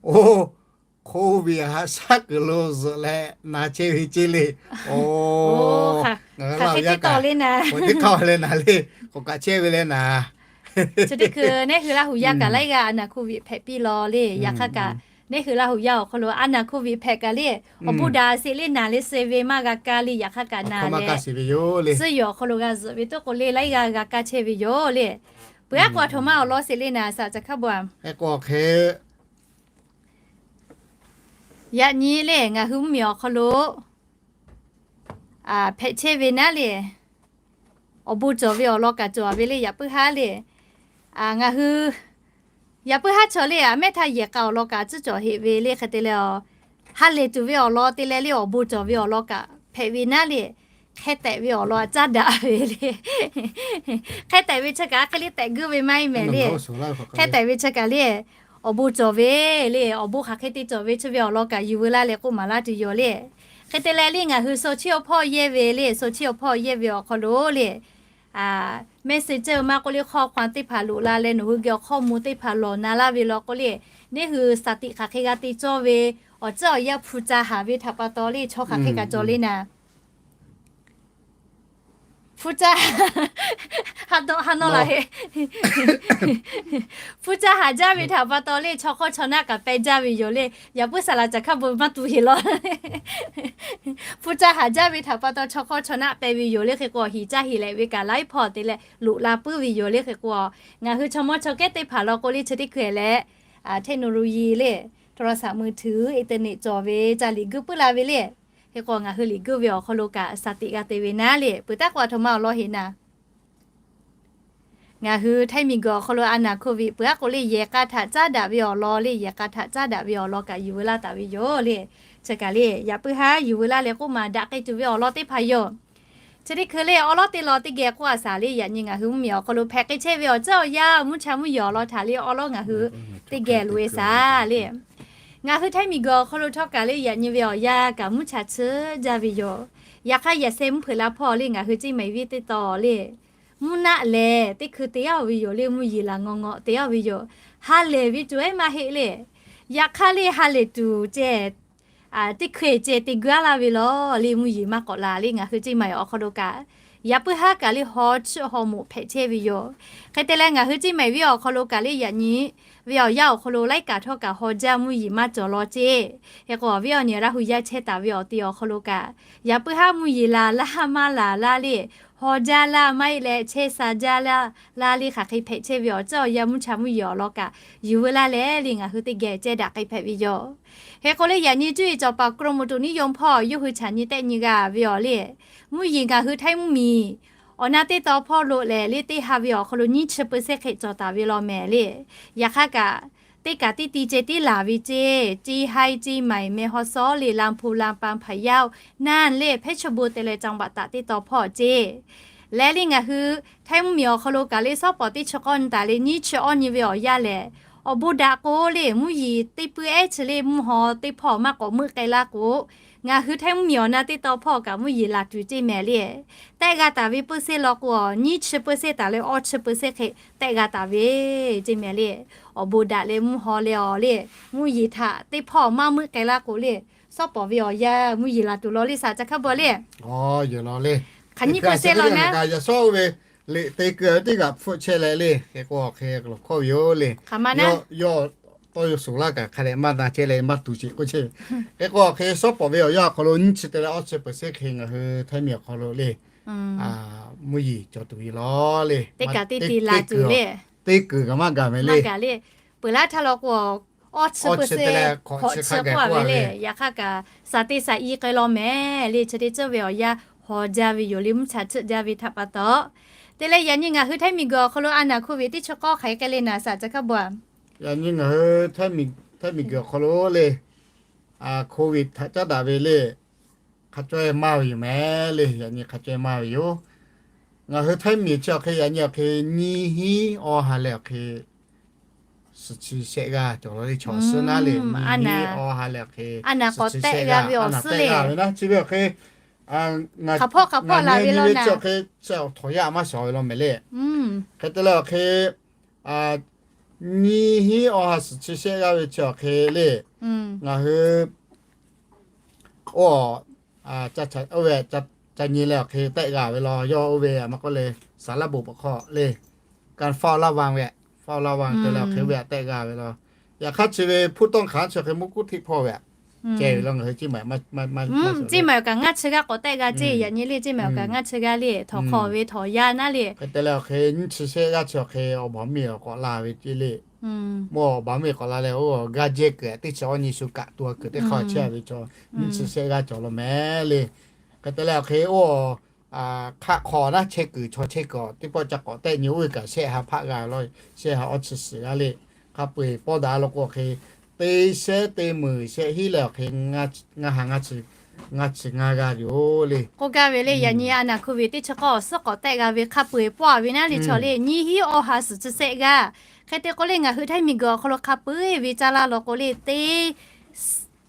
Oˇ, hkoˍviˆ haꞈ shaˉ kuiˬ lo zuhꞈ leh na chehˇ ve ceˇ le. Oˇ, ngaˬ hui Laˇ hu yaˇ kaꞈ teˇ hk'aˇ leh naˍ le, k'awꞈ kaꞈ chehˇ ve leh naˍ. Chi teˇ hkui neˉ hui Laˇ hu yaˇ kaꞈ laiˉ g'aˇ a naˍ hkoˍviˆ hpehꞈ piˇ law le. Yaꞈ hk'aˇ kaꞈ neˉ hui Laˇ hu yaˇ awˬ hk'aw lo a naˍ hkoˍviˆ hpehꞈ kaꞈ le, awˬ bon daꞈ sheˍ le, naˍ le suh ve maˇ g'a kaˇ le. Yaꞈ hk'aˇ kaꞈ naˍ leh suhˉ yoˬ awˬ hk'aw lo g'a zuhꞈ ve toˆ k'o le laiˉ g'aˇ g'a kaˇ chehˇ ve yoˬ le. Peuˬ aˉ k'o a htoꞈ ma awˬ lawn sheˍ le naˍ saˍ ca hk'a bvuhꞈ a. Yaꞈ nyi le ngaˬ hui mvuhˇmiˬ awˬ hk'aw lo hpehꞈ chehˇ ve naˉ le, awˬ bon cawˬ ve awˬ lawn kaꞈ cawˬ ve le. Yaꞈ puiˉ haˉ le, ngaˬ hui yaꞈ puiˉ haˉ chaw le a mehˉ htaˇ yehˬ k'a awˬ lawn kaꞈ tcuhˉ cawˬ heꞈ ve le. Hk'e te leh, ha lehˬ tuˬ ve awˬ lawn te leh le awˬ bon cawˬ ve awˬ lawn kaꞈ hpehꞈ ve naˉ le, hk'e tehꞈ ve awˬ lawn caˇ daꞈ ve le. Hk'e tehꞈ ve chi kaꞈ hk'e le tehꞈ guˇ ve maˇ heˆ mehˍ le. Hk'e tehꞈ ve chi kaꞈ le, awˬ bon cawˬ ve le, awˬ bon hk'aˬ hk'e te cawˬ ve chi ve awˬ lawn kaꞈ yuˬ veu laˇ leh k'oˆ maˍ laˇ tuˬ yoˬ le. Hk'e te leh le ngaˬ hui shaw chiˇ awˬ hpawˇ yehˇ ve le, shaw chiˇ awˬ hpawˇ yehˇ ve awˬ hk'aw lo le, mehˆ suh ceuˬ maˇ k'oˆ le hk'aw hk'aw teˇ hpaˍ loꞈ la leh nawˬ hui geh awˬ hkawˇ mvuh teˇ hpaˍ lawˬ na laˇ ve law k'o le, neˉ hui shaˍ tiꞈ hk'aˬ hk'e g'a te cawˇ ve awˬ ceuˬ awˬ yanˇ hpu ca haˍ ve htaꞈ pa taw le chaw hk'aˬ hk'e kaꞈ cawˬ le naˍ. Hpu caˇ, ha dawˇ ha nawˇ la heˆ. Hpu caˇ haˍ jaˇ ve htaꞈ pa taw le, chaw hk'awˇ chaw naˆ kaꞈ peh jaˇ ve yoˬ le. Yaꞈ puiˉ saˍ laˍ caˍ hkaˇ bon maˇ tu heˆ law. Hpu caˇ haˍ jaˇ ve htaꞈ pa taw chaw hk'awˇ chaw naˆ peh ve yoˬ le. Hk'e k'o, hiˍ caˇ heˍ leh ve kaꞈ laiˉ hpawˇ te leh loꞈ la puiˉ ve yoˬ le. Hk'e k'o, ngaˬ hui chaw mawˇ chaw kehˉ teˇ hpaˍ law k'o le, chi teˇ hkui leh technology le, โทรศัพท์มือถือ internet cawˬ ve ca liꞈ guiˇ puiˉ la ve le. Hk'e k'o, ngaˬ hui liꞈ guiˇ ve awˬ hk'aw lo kaꞈ shaˍ tiꞈ g'a te ve naˉ le. Peuˬ taˉ k'o, a htoꞈ ma awˬ lawn heˆ naˍ. Ngaˬ hui Htaiˇ miˬguiˬ awˬ hk'aw lo a naˍ โควิด peuˬ aˉ k'o le, yehˬ k'a htaꞈ caˉ daꞈ ve awˬ lawn le, yehˬ k'a htaꞈ caˉ daꞈ ve awˬ lawn kaꞈ yuˬ veu laˇ taˍ ve yoˬ le. Chi kaꞈ le, yaꞈ puiˉ haˉ yuˬ veu laˇ leh k'oˆ maˍ daꞈ k'ai tuˬ ve awˬ lawn teˇ hpaˍ yoˬ. Chi teˇ hkui le awˉ lawˉ teˇ law teˇ geh k'oˆ a shaˍ le, yaꞈ nyi ngaˬ hui mvuhˇmiˬ awˬ hk'aw lo hpehꞈ k'ai chehˇ ve awˬ ceuˬ awˬ yanˇ mvuhˇ cha mvuhˇ yeˬ awˬ lawn htaꞈ le awˉ lawˉ ngaˬ hui teˇ geh loꞈ e shaˍ le. Ngaˬ hui Htaiˇ miˬguiˬ awˬ hk'aw lo htawˇ kaꞈ le, yaꞈ nyi ve awˬ yanˇ kaꞈ mvuhˇ cha tsuhˇ jaˇ ve yoˬ. Yaꞈ hk'aˇ, yaꞈ sheh mvuhˇ hpeuꞈ la hpawˇ le, ngaˬ hui ceˇ maiˍ viˇ teˇ taw le, mvuhˇ naˆ lehˬ teˇ hkui te yaˇ ve yoˬ le, mvuhˇ yeˬ laˬ ngawˬ ngawˬ te yaˇ ve yoˬ. Ha lehˬ ve tuˬ ehˉ maˇ heˆ le. Yaꞈ hk'aˇ le, ha lehˬ tuˬ ceh teˇ hkui ceh te guiˇ aˉ laˇ ve law le, mvuhˇ yeˬ maˇ k'awꞈ la le. Ngaˬ hui ceˇ maiˍ awˬ hk'aw lo kaꞈ yaꞈ puiˉ haˉ kaꞈ le haw chiˆ haw moꞈ hpehꞈ chehˇ ve yoˬ. Hk'e te leh, ngaˬ hui ceˇ maiˍ viˇ awˬ hk'aw lo kaꞈ le, yaꞈ nyi ve awˬ yanˇ awˬ hk'aw lo laiˉ kaꞈ htawˇ kaꞈ haw jaˇ mvuhˇ yeˬ maˇ cawˬ law ceˇ. Hk'e k'o, awˬ viˉ awˬ nyi Laˇ hu yaˇ chehˇ taˍ ve awˬ te awˬ hk'aw lo kaꞈ yaꞈ puiˉ haˉ mvuhˇ yeˬ laˬ laˇ maˇ laˬ laˇ le, haw jaˇ laˇ maˇ heˆ leh chehˇ sha jaˇ laˇ laˇ le, hk'aˬ hk'e hpehꞈ chehˇ ve awˬ ceuˬ awˬ yanˇ mvuhˇ cha mvuhˇ yeˬ awˬ lawn kaꞈ yuˬ veu laˇ leh le, ngaˬ hui teˇ geh ceh daꞈ k'ai hpehꞈ ve yoˬ. Hk'e k'o le, yaꞈ nyi cuˇ yiˍ cawˬ paˍ กรมอุตุนิยม hpawˇ yawˇ hui chaꞈ nyi tehˆ nyi g'a ve awˬ le, mvuhˇ yeˬ ngaˬ hui Htaiˇ mvuhˇmiˬ awˬ na teˇ taw hpawˇ lo lehˬ le, teˇ ha ve awˬ hk'aw lo nyiˇ chi เปอร์เซ็นต์ hk'e cawˬ taˍ ve law mehˍ le. Yaꞈ hk'aˇ kaꞈ, teˇ kaꞈ teˇ ti ceh tiˉ laˬ ve ceˇ, ceˇ haiˇ ceˇ maiˍ meh haw sawˉ le, ลำพูน ลำปาง พะเยา น่าน le, เพชรบูรณ์ te leh จังหวัดตาก teˇ taw hpawˇ ceˇ. Leh le ngaˬ hui Htaiˇ mvuhˇmiˬ awˬ hk'aw lo kaꞈ le, shawˉ pawˍ teˇ chi k'awˇ nyi taˍ le, nyiˇ chi awˇ nyi ve awˬ yanˇ lehˬ, awˬ bon daꞈ k'o le, mvuhˇ yeˬ teˇ puiˉ ehˉ chi le mvuhˇ haw teˇ hpawˇ maˇ k'awꞈ meuˆ k'ai laˇ k'o, ngaˬ hui Htaiˇ mvuhˇmiˬ awˬ na teˇ taw hpawˇ kaꞈ mvuhˇ yeˬ laˬ tuˬ ceˇ mehˍ le. Tehˆ g'a taˍ ve เปอร์เซ็นต์ law k'o, nyiˇ chi เปอร์เซ็นต์ taˍ leh awˇ chi เปอร์เซ็นต์ hk'e tehˆ g'a taˍ ve ceˇ mehˍ le. Awˬ bon daꞈ leh mvuhˇ haw leh awˬ le, mvuhˇ yeˬ htaꞈ teˇ hpawˇ maˇ meuˆ k'ai laˇ k'o le, shawˉ pawˍ ve awˬ yanˇ mvuhˇ yeˬ laˬ tuˬ law le, shaˍ ca hkaˇ bawˬ le. Awˬ, yehˬ law le. Hk'aˬ nyiˇ เปอร์เซ็นต์ law naˉ, yaꞈ shawˉ ve liꞈ te keu ve teˇ g'aꞈ hpfuhˆ chehˇ leh le, hk'e k'o hk'e lawˬ hkawˇ ve yoˬ le. Hk'aˬ ma naˉ, yawˇ tawˇ yaw suhˍ laˇ kaꞈ hk'a dehꞈ maˇ na chehˇ leh maˇ tuˬ sheˍ k'oˆ chehˇ ve. Hk'e k'o hk'e shawˉ pawˍ ve awˬ yanˇ awˬ hk'aw lo nyiˇ chi te leh awˇ chi เปอร์เซ็นต์ hk'e ngaˬ hui Htaiˇ miˬ awˬ hk'aw lo le, mvuhˇ yeˬ cawˬ tuˬ ve law le. Teˇ kaꞈ teˇ ti la tuˬ le. Teˇ kuiˬ kaꞈ maˇ gaˬ mehˍ le. Peuˬ laˇ htaˇ law k'o, awˇ chi เปอร์เซ็นต์ hk'awꞈ chi k'oˆ a ve le. Yaꞈ hk'aˇ kaꞈ shaˍ te shaˍ i k'ai law mehˍ le. Chi teˇ ceuˬ ve awˬ yanˇ haw jaˇ ve yoˬ le, mvuhˇ cha tsuhˆ jaˇ ve htaꞈ pa taw. Te leh yaꞈ nyi ngaˬ hui Htaiˇ miˬ guiˬ awˬ hk'aw lo a naˍ โควิด teˇ chi k'awˇ hk'aˬ hk'e k'ai le naˍ, shaˍ ca hkaˇ bawˬ a. Yaꞈ nyi ngaˬ hui Htaiˇ miˬ guiˬ awˬ hk'aw lo le, โควิด htaꞈ caˉ daꞈ ve le, hk'a caweh maˇ ve yoˬ mehˍ le. Yaꞈ nyi hk'a caweh maˇ ve yoˬ. Ngaˬ hui Htaiˇ miˬ chi awˬ hk'e yaꞈ nyi awˬ hk'e nyiˇ hinˉ awˇ ha leh awˬ hk'e suhˍ chi shehˆ g'aˇ cawˬ law le. Chaw suhˉ naˉ le, nyiˇ hinˉ awˇ ha leh awˬ hk'e a naˍ k'awꞈ tehˆ g'a ve awˬ suhˉ le. Chi ve awˬ hk'e, hk'aˬ hpawˇ hk'aˬ hpawˇ la ve law naˍ, chi awˬ htawnˍ yaˇ maˇ shawˍ ve law mehˍ le. Hk'e te leh awˬ hk'e, nyiˇ hinˉ awˇ ha suhˍ chi shehˆ g'aˇ ve chi awˬ hk'e le, ngaˬ hui oˇ, oˇ ve ca nyi leh awˬ hk'e tehˆ g'a ve law. Yawˇ oˇ ve a maˇ k'oˆ le, สาระบบ awˬ hk'aw le, การเฝ้าระวัง ve, เฝ้าระวัง te leh awˬ hk'e oˇ ve a tehˆ g'a ve law. Yaꞈ hk'aˇ chi ve ผู้ต้องขัง chi awˬ hk'e มุกคุกธิพอ ve a ceh ve law. Ngaˬ hui ceˇ maiˍ ceˇ maiˍ kaꞈ ngaˇ chi g'aˇ k'awꞈ tehˆ g'a ceˇ. Yaꞈ nyi le ceˇ maiˍ kaꞈ ngaˇ chi g'aˇ le, htawnˍ hk'aw ve htawnˍ yaˇ naˉ le. Hk'e te leh awˬ hk'e nyiˇ chi shehˆ g'aˇ chi awˬ hk'e awˬ baˬ miˇ k'awꞈ la ve ceˇ le. Mawˇ awˬ baˬ miˇ k'awꞈ la leh oˇ gaˇ jehˇ kuiˬ teˇ chi awˇ nyi shu kaꞈ to kuiˬ teˇ hk'aˇ chehˇ ve chaw nyiˇ chi shehˆ g'aˇ cawˬ law mehˍ le. Hk'e te leh awˬ hk'e oˇ hk'aˆ hk'aw naˉ chehˇ kuiˬ chaw chehˇ kuiˬ teˇ pawˆ ca k'awꞈ tehˆ nyi oˇ ve kaꞈ shehˆ ha hpaˆ g'a law, shehˆ ha awˇ chi suhˍ g'aˇ le. Hk'a peu-eˬ pawˇ daꞈ law k'o awˬ hk'e teˇ shehˆ teˇ meunˍ shehˆ hinˉ leh awˬ hk'e ngaˇ ha ngaˇ chi ngaˇ g'aˇ yoˬ le. K'oˆ gaˇ ve le, yaꞈ nyi a naˍ โควิด teˇ chi k'awˇ awˬ suhˉ k'awꞈ tehˆ g'a ve hk'a peu-eˬ pawˆ a ve naˉ le chaw le, nyiˇ hinˉ awˇ ha suhˍ chi shehˆ g'aˇ. Hk'e te k'o le ngaˬ hui Htaiˇ miˬ guiˬ awˬ hk'aw lo hk'a peu-eˬ ve caˇ laˇ law k'o le, teˇ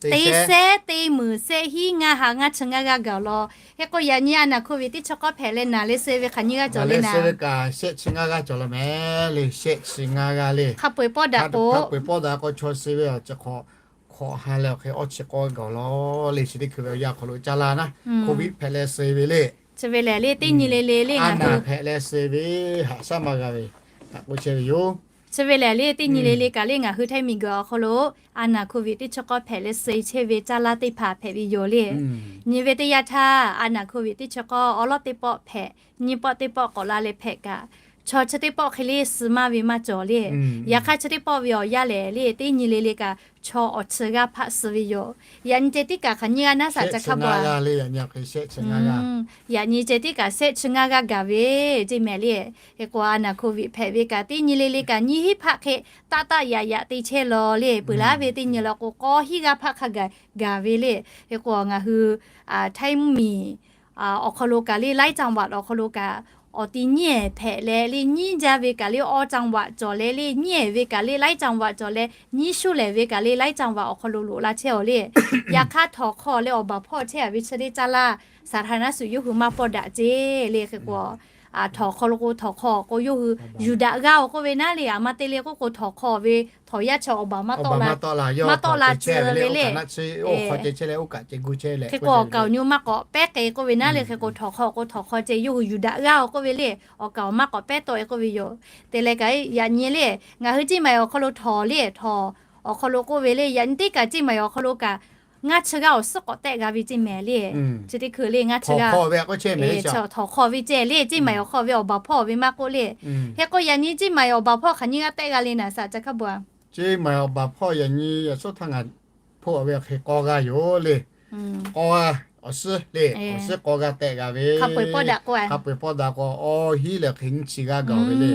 shehˆ teˇ meunˍ shehˆ hinˉ ngaˇ ha ngaˇ chi ngaˇ g'aˇ gaˬ law. Hk'e k'o yaꞈ nyi a naˍ โควิด teˇ chi k'awˇ hpehꞈ leh naˍ le suh ve hk'aˬ nyiˇ g'aˇ cawˬ le naˍ. Shehˆ chi ngaˇ g'aˇ cawˬ law mehˍ le, shehˆ chi ngaˇ g'aˇ le. Hk'a peu-eˬ pawˇ daꞈ k'o, hk'a peu-eˬ pawˇ daꞈ k'o chaw suh ve awˬ chi hk'awꞈ hk'awꞈ ha leh awˬ hk'e awˇ chi k'awˇ gaˬ law le. Chi teˇ hkui ve awˬ yanˇ awˬ hk'aw lo caˇ laˇ naˉ, โควิด hpehꞈ leh suh ve le. Chi ve lehˬ le, teˇ nyi le le le ngaˬ hui hpehꞈ leh suh ve haꞈ shaˉ maˇ g'a ve, haꞈ k'oˆ chehˇ ve yoˬ. Chi ve lehˬ le, teˇ nyi le le kaꞈ le ngaˬ hui htaiˇ miˬguiˬ awˬ hk'aw lo a naˬ Covid teˇ chi k'awˇ hpehꞈ leh suh chehˇ ve caˇ lanˇ teˇ hpaˍ hpehꞈ ve yoˬ le. Nyi ve teˇ yanˇ htaˇ, a naˬ Covid teˇ chi k'awˇ awˉ lawˉ teˇ pawˆ hpehꞈ, nyiˇ pawˆ teˇ pawˆ k'awꞈ la leh hpehꞈ kaꞈ, chaw chi teˇ pawˆ hk'e le suh maˇ ve maˇ cawˬ le. Yaꞈ hk'aˇ chi teˇ pawˆ ve awˬ yanˇ lehˬ le, teˇ nyi le le kaꞈ chaw awˬ chi g'aˇ hpaˆ suh ve yoˬ. Yaꞈ nyi ceh tiˉ kaꞈ hk'aˬ nyiˇ g'aˇ naˉ saꞈ ca hk'a ba yaꞈ nyi ceh tiˉ kaꞈ shehˆ chi ngaˇ g'aˇ gaˬ ve ceˇ mehˍ le. Hk'e k'o, a naˬ Covid hpehꞈ ve kaꞈ teˇ nyi le le kaꞈ nyiˇ hinˉ hpaˆ hk'e taˆ taˆ yaꞈ yaꞈ te chehˇ law le. Peuˬ laˉ ve teˇ nyi la k'o, k'awˇ hinˉ g'aˇ hpaˆ hk'a gaˬ gaˬ ve le. Hk'e k'o, ngaˬ hui htaiˇ mvuhˇmiˬ awˬ hk'aw lo kaꞈ le, laiˉ จังหวัด awˬ hk'aw lo kaꞈ awˬ ti nyiˇ ehˍ hpehꞈ leh le, nyiˇ jaˇ ve kaꞈ le, awˇ จังหวัด cawˬ leh le, nyiˇ ehˍ ve kaꞈ le, laiˉ จังหวัด cawˬ leh, nyiˇ shuˉ lehˍ ve kaꞈ le, laiˉ จังหวัด awˬ hk'aw lo loꞈ la chehˇ aˬ le. Yaꞈ hk'aˇ, htawnˍ hk'aw leh awˬ baˬ hpawˇ chehˇ a ve chi teˇ caˇ laˇ สาธารณสุข yawˇ hui maˇ pawˆ daꞈ ceˇ le. Hk'e k'o, htawnˍ hk'aw lo k'o, htawnˍ hk'aw k'o yawˇ hui yuˬ daꞈ g'aˇ oˬ k'oˆ ve naˉ le. Aˬ ma te le k'oˆ k'o, htawnˍ hk'aw ve htawnˍ yaˇ chi awˬ baˬ maˇ tawˆ la, maˇ tawˆ la tcuh ve le. Hk'e k'o, awˬ kaˍ awˬ nyi maˇ k'awꞈ pehˉ k'ai k'oˆ ve naˉ le. Hk'e k'o, htawnˍ hk'aw k'o htawnˍ hk'aw ceh yawˇ hui yuˬ daꞈ g'aˇ oˬ k'oˆ ve le. Awˬ kaˍ awˬ maˇ k'awꞈ pehˉ tawˆ e k'oˆ ve yoˬ. Te leh kaꞈ yaꞈ nyi le, ngaˬ hui ceˇ maˬ awˬ hk'aw lo htawnˍ le, htawnˍ awˬ hk'aw lo k'oˆ ve le. Yaꞈ nyi teˇ kaꞈ ceˇ maˬ awˬ hk'aw lo kaꞈ ngaˇ chi g'aˇ awˬ suhˉ k'awꞈ tehˆ g'a ve ceˇ mehˍ le. Chi teˇ hkui le ngaˇ chi g'aˇ htawnˍ hk'aw ve ceh le, ceˇ maˬ awˬ hk'aw ve awˬ baˬ hpawˇ ve maˇ k'oˆ le. Hk'e k'o, yaꞈ nyi ceˇ maˬ awˬ baˬ hpawˇ hk'aˬ nyiˇ g'aˇ tehˆ g'a le naˍ saꞈ ca hk'a ba. Ceˇ maˬ awˬ baˬ hpawˇ yaꞈ nyi yaꞈ suhˉ htaˇ ngaˬ hpoˆ ve hk'e k'awˇ g'aˇ yoˬ le. K'awˇ g'aˇ awˬ suhˉ le, awˬ suhˉ k'awˇ g'aˇ tehˆ g'a ve. Hk'a peu-eˬ pawˆ daꞈ k'o, awˬ hinˉ lehˬ hk'e nyiˇ chi g'aˇ gaˬ ve le.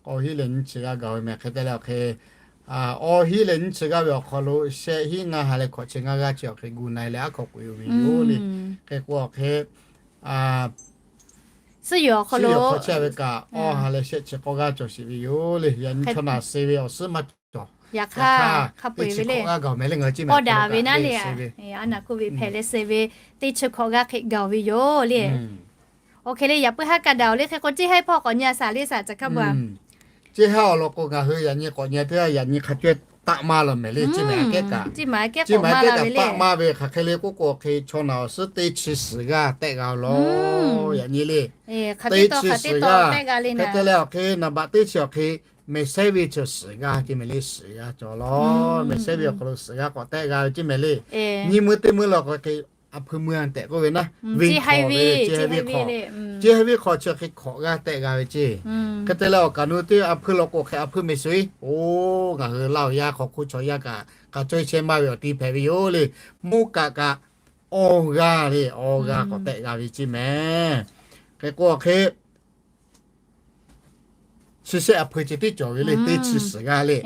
Awˬ hinˉ lehˬ nyiˇ chi g'aˇ gaˬ ve mehˍ. Hk'e te leh awˬ hk'e, awˬ hinˉ lehˬ nyiˇ chi g'aˇ ve awˬ hk'aw lo shehˆ hinˉ ngaˇ ha leh hkawꞈ chi ngaˇ g'aˇ chi awˬ hk'e gu na e leh aˉ hk'aw k'oꞈ e ve yoˬ le. Hk'e k'o awˬ hk'e, suhˉ yoˬ awˬ hk'aw lo chehˇ ve kaꞈ awˇ ha leh shehˆ chi k'awˇ g'aˇ cawˬ sheˍ ve yoˬ le. Yaꞈ nyi chaw naˬ suh ve awˬ suhˉ maˇ cawˬ. Yaꞈ hk'aˇ, hk'a peu-eˬ ve le, pawˆ daꞈ ve naˉ le, a naˬ hk'oˆ ve hpehꞈ leh suh ve teˇ chi hkawꞈ g'aˇ hk'e gaˬ ve yoˬ le. Awˬ hk'e le, yaꞈ puiˉ haˉ kaꞈ daꞈ oˬ le. Hk'e k'o, ceˇ haiˇ hpawˇ k'awꞈ nyi a shaˍ le shaˍ ca hk'a ba. Ceˇ haiˇ awˬ lawn k'o, ngaˬ hui yaꞈ nyi k'awꞈ nyi teˇ yanˇ yaꞈ nyi hk'a cawehˇ taˆ maˇ la mehˍ le. Ceˇ maˬ kehˉ kaꞈ, ceˇ maˬ kehˉ kaꞈ taˆ maˇ ve hk'aˬ hk'e le k'oˆ k'o, hk'e chaw naˬ awˬ suhˉ teˇ chi suhˍ g'aˇ tehˆ g'a lawˬ. Yaꞈ nyi le, teˇ chi suhˍ g'aˇ, hk'e te leh awˬ hk'e naˍ baꞈ teˇ chi awˬ hk'e mehˍ sehˉ ve chi suhˍ g'aˇ ceˇ mehˍ le, suhˍ g'aˇ cawˬ lawˬ. Mehˍ sehˉ ve awˬ hk'aw lo suhˍ g'aˇ k'awꞈ tehˆ g'a ve ceˇ mehˍ le. Nyi meuˇ teˇ meuˇ la k'o hk'e, a hpui meuˇ tehꞈ k'oˆ ve naˉ, ve hk'awꞈ ve ceˇ haiˇ ve hk'awꞈ, ceˇ haiˇ ve hk'awꞈ chi hk'e hk'awꞈ g'aˇ tehˆ g'a ve ceˇ. Hk'e te leh awˬ kaˍ nu teˇ a hpui law k'o hk'e a hpui mehˍ suhˍ-e, oˇ ngaˬ hui Laˇ huˍ yaˇ hk'aw hk'oˆ chaw yaˇ kaꞈ k'aꞈ cawehˇ chehˇ maˇ ve awˬ ti hpehꞈ ve yoˬ le. Mvuhˇ kaꞈ kaꞈ awˇ g'aˇ le, awˇ g'aˇ k'awꞈ tehˆ g'a ve ceˇ mehˍ. Hk'e k'o awˬ hk'e chi shehˆ a hpui ceh tiˉ cawˬ ve le, teˇ chi suhˍ g'aˇ le.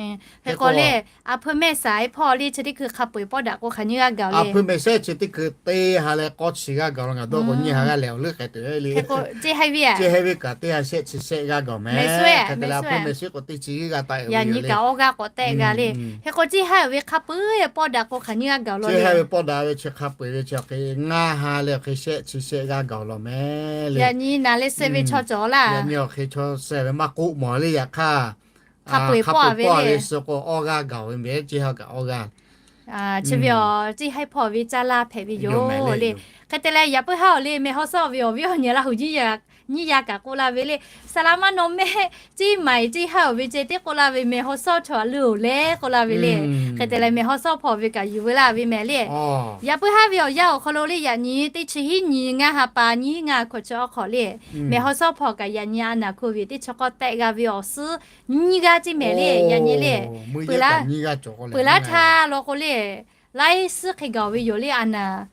Hk'e k'o le, a hpui mehˆ shaˍ e hpawˇ le chi teˇ hkui hk'a peu-eˬ pawˆ daꞈ k'o hk'aˬ nyiˇ g'aˇ gaˬ le. A hpui mehˍ sehˉ chi teˇ hkui teˇ ha leh k'awˇ chi g'aˇ gaˬ la ngaˬ dawˇ k'o nyiˇ ha g'aˇ lehˬ awˬ leuˉ k'ai tuˬ le. Ceˇ haiˇ ve kaꞈ teˇ ha shehˆ chi shehˆ g'aˇ gaˬ mehˍ. Hk'e te leh a hpui mehˍ sehˉ k'o teˇ chi g'aˇ taˆ e ve yoˬ le. Yaꞈ nyi kaꞈ awˇ g'aˇ k'awꞈ tehˆ g'a le. Hk'e k'o ceˇ haiˇ ve hk'a peu-eˬ pawˆ daꞈ k'o hk'aˬ nyiˇ g'aˇ gaˬ la le. Ceˇ haiˇ ve pawˆ daꞈ ve chi hk'a peu-eˬ ve chi hk'e ngaˇ ha leh hk'e shehˆ chi shehˆ g'aˇ gaˬ lawˬ mehˍ le. Yaꞈ nyi naˍ leh suh ve chaw cawˬ laˇ. Yaꞈ nyi awˬ hk'e chaw suh ve maˇ k'oˆ mawˬ le. Yaꞈ hk'aˇ, hk'a peu-eˬ pawˆ ve le, suh k'o awˇ g'aˇ gaˬ ve mehˍ, ceˇ haiˇ kaꞈ awˇ g'aˇ chi ve awˬ ceˇ haiˇ hpawˇ ve caˇ laˇ hpehꞈ ve yoˬ le. Hk'e te leh yaꞈ puiˉ haˉ awˬ le, mehˬ haw sawˉ ve awˬ viˉ awˬ nyi Laˇ huˍ nyiˇ yaˇ kaꞈ k'oˆ laˇ ve le. Saˍ laˍ maˇ nawˬ mehˆ, ceˇ maˬ ceˇ haiˇ awˬ ve ceh teˇ k'oˆ laˇ ve, mehˬ haw sawˉ chaw a leuˬ oˬ leh k'oˆ laˇ ve le. Hk'e te leh mehˬ haw sawˉ hpawˇ ve kaꞈ yuˬ ve laˇ ve mehˍ le. Yaꞈ puiˉ haˉ ve awˬ yanˇ awˬ hk'aw lo le, yaꞈ nyi teˇ chi hiˉ nyi ngaˇ ha pa nyiˇ ngaˇ hkawꞈ chi awˬ hk'aw le, mehˬ haw sawˉ hpawˇ kaꞈ yaꞈ nyi a naˍ hk'oˆ ve teˇ chi k'awˇ tehˆ g'a ve awˬ suhˉ nyiˇ g'aˇ ceˇ mehˍ le. Yaꞈ nyi le, peuˬ laˇ htaˇ law k'o le, laiˉ suhˉ hk'e gaˬ ve yoˬ le. A naˍ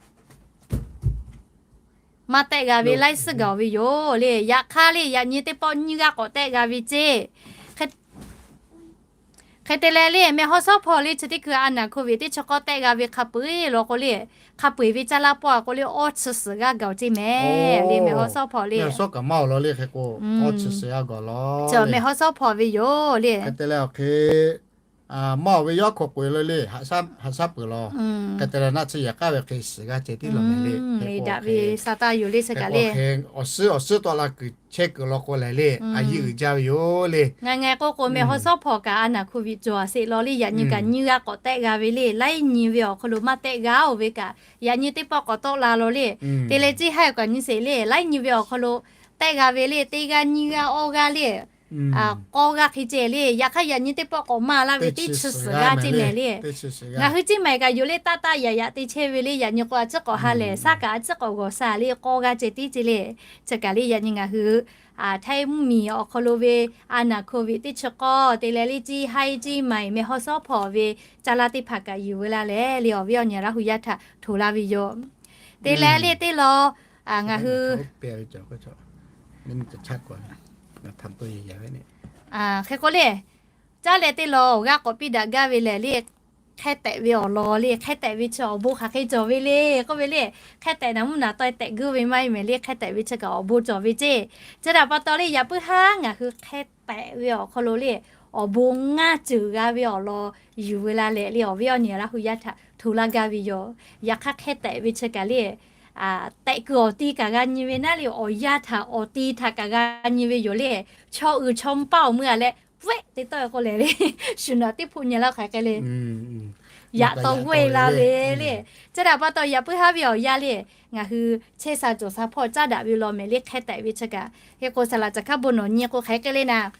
maˇ tehˆ g'a ve laiˉ suhˉ gaˬ ve yoˬ le. Yaꞈ hk'aˇ le, yaꞈ nyi teˇ pawˆ nyiˇ g'aˇ k'awꞈ tehˆ g'a ve ceˇ. Hk'e te leh le, mehˬ haw sawˉ hpawˇ le chi teˇ hkui a naˍ hk'oˆ ve teˇ chi k'awˇ tehˆ g'a ve hk'a peu-eˬ law k'o le, hk'a peu-eˬ ve caˇ laˇ pawˆ a k'o le, awˇ chi suhˍ g'aˇ gaˬ ceˇ mehˍ le. Mehˬ haw sawˉ hpawˇ le, mehˬ haw sawˉ hpawˇ ve yoˬ le. Hk'e te leh awˬ hk'e maˇ awˬ ve yawˇ hk'aw k'oꞈ e le le, haꞈ shaˉ peuˬ law. Hk'e te leh naˆ tsuhˇ yaꞈ k'aˉ ve hk'e shiˍ g'a ceh tiˉ law mehˍ le. Hk'e k'o hk'e, hk'e k'o hk'e awˬ suhˉ awˬ suhˉ tawˆ la kuiˬ chehˇ kuiˬ law k'o lehˬ le, a yiˇ uiˍ jaˇ ve yoˬ le. Ngaˬ ngaˬ k'o k'o mehˬ haw shawˉ hpawnˬ kaꞈ a naˍ hkoˍ viꞈ cawˬ a sheˍ law le, yaꞈ nyi kaꞈ nyiˇ g'aˇ k'awꞈ tehˆ g'a ve le, laiˉ nyi ve awˬ hk'aw lo maˇ tehˆ g'a-oˬ ve kaꞈ, yaꞈ nyi teˇ pawˆ k'awꞈ tawˆ la law le. Te leh ciˇ haiˉ kaꞈ nyi sheˍ le, laiˉ nyi ve awˬ hk'aw lo tehˆ g'a ve le, teˇ g'aˇ nyiˇ g'aˇ awˇ g'aˇ le, k'awˇ g'aˇ hk'e ceh le. Yaꞈ hk'aˇ yaꞈ nyi teˇ pawˆ k'awꞈ maˇ laˇ ve teˇ chi suhˍ g'aˇ ceh mehˍ le. Ngaˬ hui ciˇ maiˍ kaꞈ yoˬ le, taˇ taˇ yaꞈ yaꞈ te chehˇ ve le, yaꞈ nyi k'o a ciˉ k'awꞈ ha lehˬ, shaˉ kaꞈ a ciˉ k'awꞈ g'awˬ sha le, k'awˇ g'aˇ ceh tiˉ ceh le. Chi kaꞈ le yaꞈ nyi ngaˬ hui Htaiˇ mvuhˇmiˬ awˬ hk'aw lo ve a naˍ hkoˍ viꞈ teˇ chi k'awˇ te leh le, ciˇ haiˉ ciˇ maiˍ mehˬ haw shawˉ hpawnˬ ve caˇ laˇ teˇ hpaˍ kaꞈ yuˬ ve laˇ lehˬ le, awˬ viˉ awˬ nyi Laˇ hu yaˇ htaꞈ hto laˇ ve yoˬ. Te leh le teˇ law, ngaˬ hui hk'e k'o le, caˇ leh teˇ law awˬ g'aˇ k'awꞈ piˇ daꞈ gaˇ ve lehˬ le, hk'e tehꞈ ve awˬ lawn le, hk'e tehꞈ ve chi awˬ bon hk'aˬ hk'e cawˬ ve le k'oˆ ve le. Hk'e tehꞈ naˍ mvuhˇ naˍ taweh tehꞈ guˇ ve maˇ heˆ mehˍ le, hk'e tehꞈ ve chi kaꞈ awˬ bon cawˬ ve ceˇ. Chi htaꞈ pa taw le, yaꞈ puiˉ haˉ ngaˬ hui hk'e tehꞈ ve awˬ hk'aw lo le, awˬ bon ngaˇ ceuˬ g'a ve awˬ lawn yuˬ ve laˇ lehˬ le, awˬ viˉ awˬ nyi Laˇ hu yaˇ htaꞈ hto laˇ gaˇ ve yoˬ. Yaꞈ hk'aˇ hk'e tehꞈ ve chi kaꞈ le, tehꞈ kuiˬ awˬ ti kaꞈ g'a nyi ve naˉ le, awˬ yanˇ htaꞈ awˬ ti htaꞈ kaꞈ g'a nyi ve yoˬ le. Chaw uiˍ chaw mvuh paˇ awˬ mui a leh, pfuhˆ te tawˆ e k'o lehˬ le, shu nawꞈ teˇ hpoˆ nyi laˇ hk'aˬ hk'e le, yaꞈ taw g'oˇ e la ve le. Chi htaꞈ pa taw yaꞈ puiˉ haˉ ve awˬ yanˇ le, ngaˬ hui chehˇ sha cawˬ sha hpawˇ caˉ daꞈ ve law mehˍ le, hk'e tehꞈ ve chi kaꞈ. Hk'e k'o saˍ laꞈ caˬ hkaˉ bon nawˬ nyi k'o hk'aˬ hk'e le naˍ,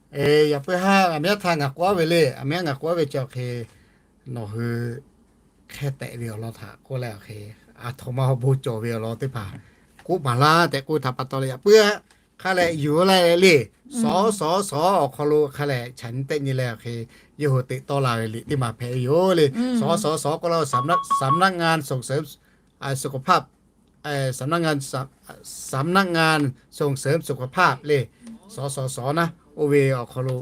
yaꞈ puiˉ haˉ a miˉ htaˇ ngaˬ k'oˆ ve le, a miˉ ngaˬ k'oˆ ve chi awˬ hk'e, nawˬ hui hk'e tehꞈ ve awˬ lawn htaꞈ k'oˆ leh awˬ hk'e, aˬ htoꞈ ma awˬ bon cawˬ ve awˬ lawn teˇ hpaˍ k'oˆ maˍ laˇ tehꞈ k'oˆ htaꞈ pa taw leh, yaꞈ puiˉ haˉ hk'a lehˬ yuˬ laˇ leh le, sawˉ sawˉ sawˉ awˬ hk'aw lo hk'a lehˬ chaꞈ nyi tehˆ nyi leh awˬ hk'e, yawˇ hui teꞈ tawˆ la ve liꞈ teˇ maˬ hpehꞈ ve yoˬ le. Sawˉ sawˉ sawˉ k'oˆ la, สำนักงานส่งเสริมสุขภาพ สำนักงาน สำนักงาน ส่งเสริมสุขภาพ le, sawˉ sawˉ sawˉ naˉ oˇ ve awˬ hk'aw lo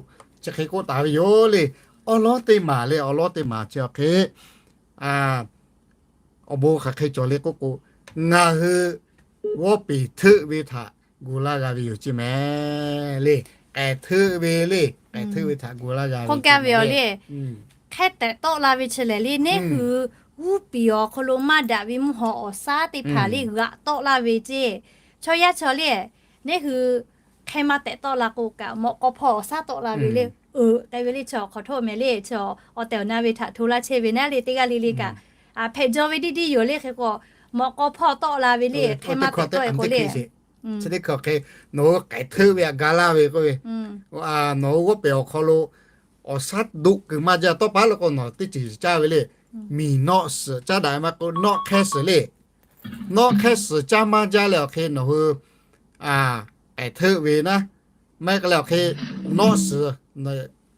chi hk'e k'oˆ taˍ ve yoˬ le. Awˉ lawˉ teˇ maˬ le, awˉ lawˉ teˇ maˬ chi awˬ hk'e, awˬ bon hk'aˬ hk'e cawˬ le k'oˆ k'o, ngaˬ hui g'awˇ peˍ hteuˆ ve htaꞈ gu laˇ g'a ve yoˬ ceˇ mehˍ le. K'ehˬ hteuˆ ve le, k'ehˬ hteuˆ ve htaꞈ gu laˇ g'a ve yoˬ le. Hk'e tehꞈ tawˆ la ve chi lehˬ le, neˇ hui g'uˇ piˍ awˬ hk'aw lo maˇ daꞈ ve mvuhˇ haw awˬ shaˉ teˇ hpaˍ le g'aꞈ tawˆ laˇ ve ceˇ. Chaw yaˇ chaw le, neˇ hui hk'e maˇ tehꞈ tawˆ la k'o kaꞈ, mawꞈ k'aw hpawˇ awˬ shaˉ tawˆ la ve le, uiˍ k'ai ve le, chi awˬ hk'awꞈ htoˆ mehˍ le, chi awˬ tehˬ awˬ na ve htaꞈ hto laˇ chehˇ ve naˉ le, teˇ g'aˇ le le kaꞈ, hpehꞈ jaw ve diˇ diˇ yoˬ le. Hk'e k'o, mawꞈ k'aw hpawˇ tawˆ la ve le, hk'e maˇ tehꞈ tawˆ e k'o le, chi teˇ hk'e hk'e nawˬ hui k'ehˬ hteuˆ ve htaꞈ ga laˇ ve k'oˆ ve, nawˬ hui g'awˇ peˍ awˬ hk'aw lo awˬ shaˉ doꞈ kuiˬ maˇ jaˇ tawˇ paˉ la k'o, nawˬ teˇ ceuˬ caˇ ve le. Miˬ nawˆ suhˍ caˉ daꞈ maˇ k'o, nawˆ hk'ehˇ suhˍ le. Nawˆ hk'ehˇ suhˍ caˇ maˇ jaˇ leh awˬ hk'e nawˬ hui k'ehˬ hteuˆ ve naˉ, maˇ heˆ k'o leh awˬ hk'e nawˆ suhˍ,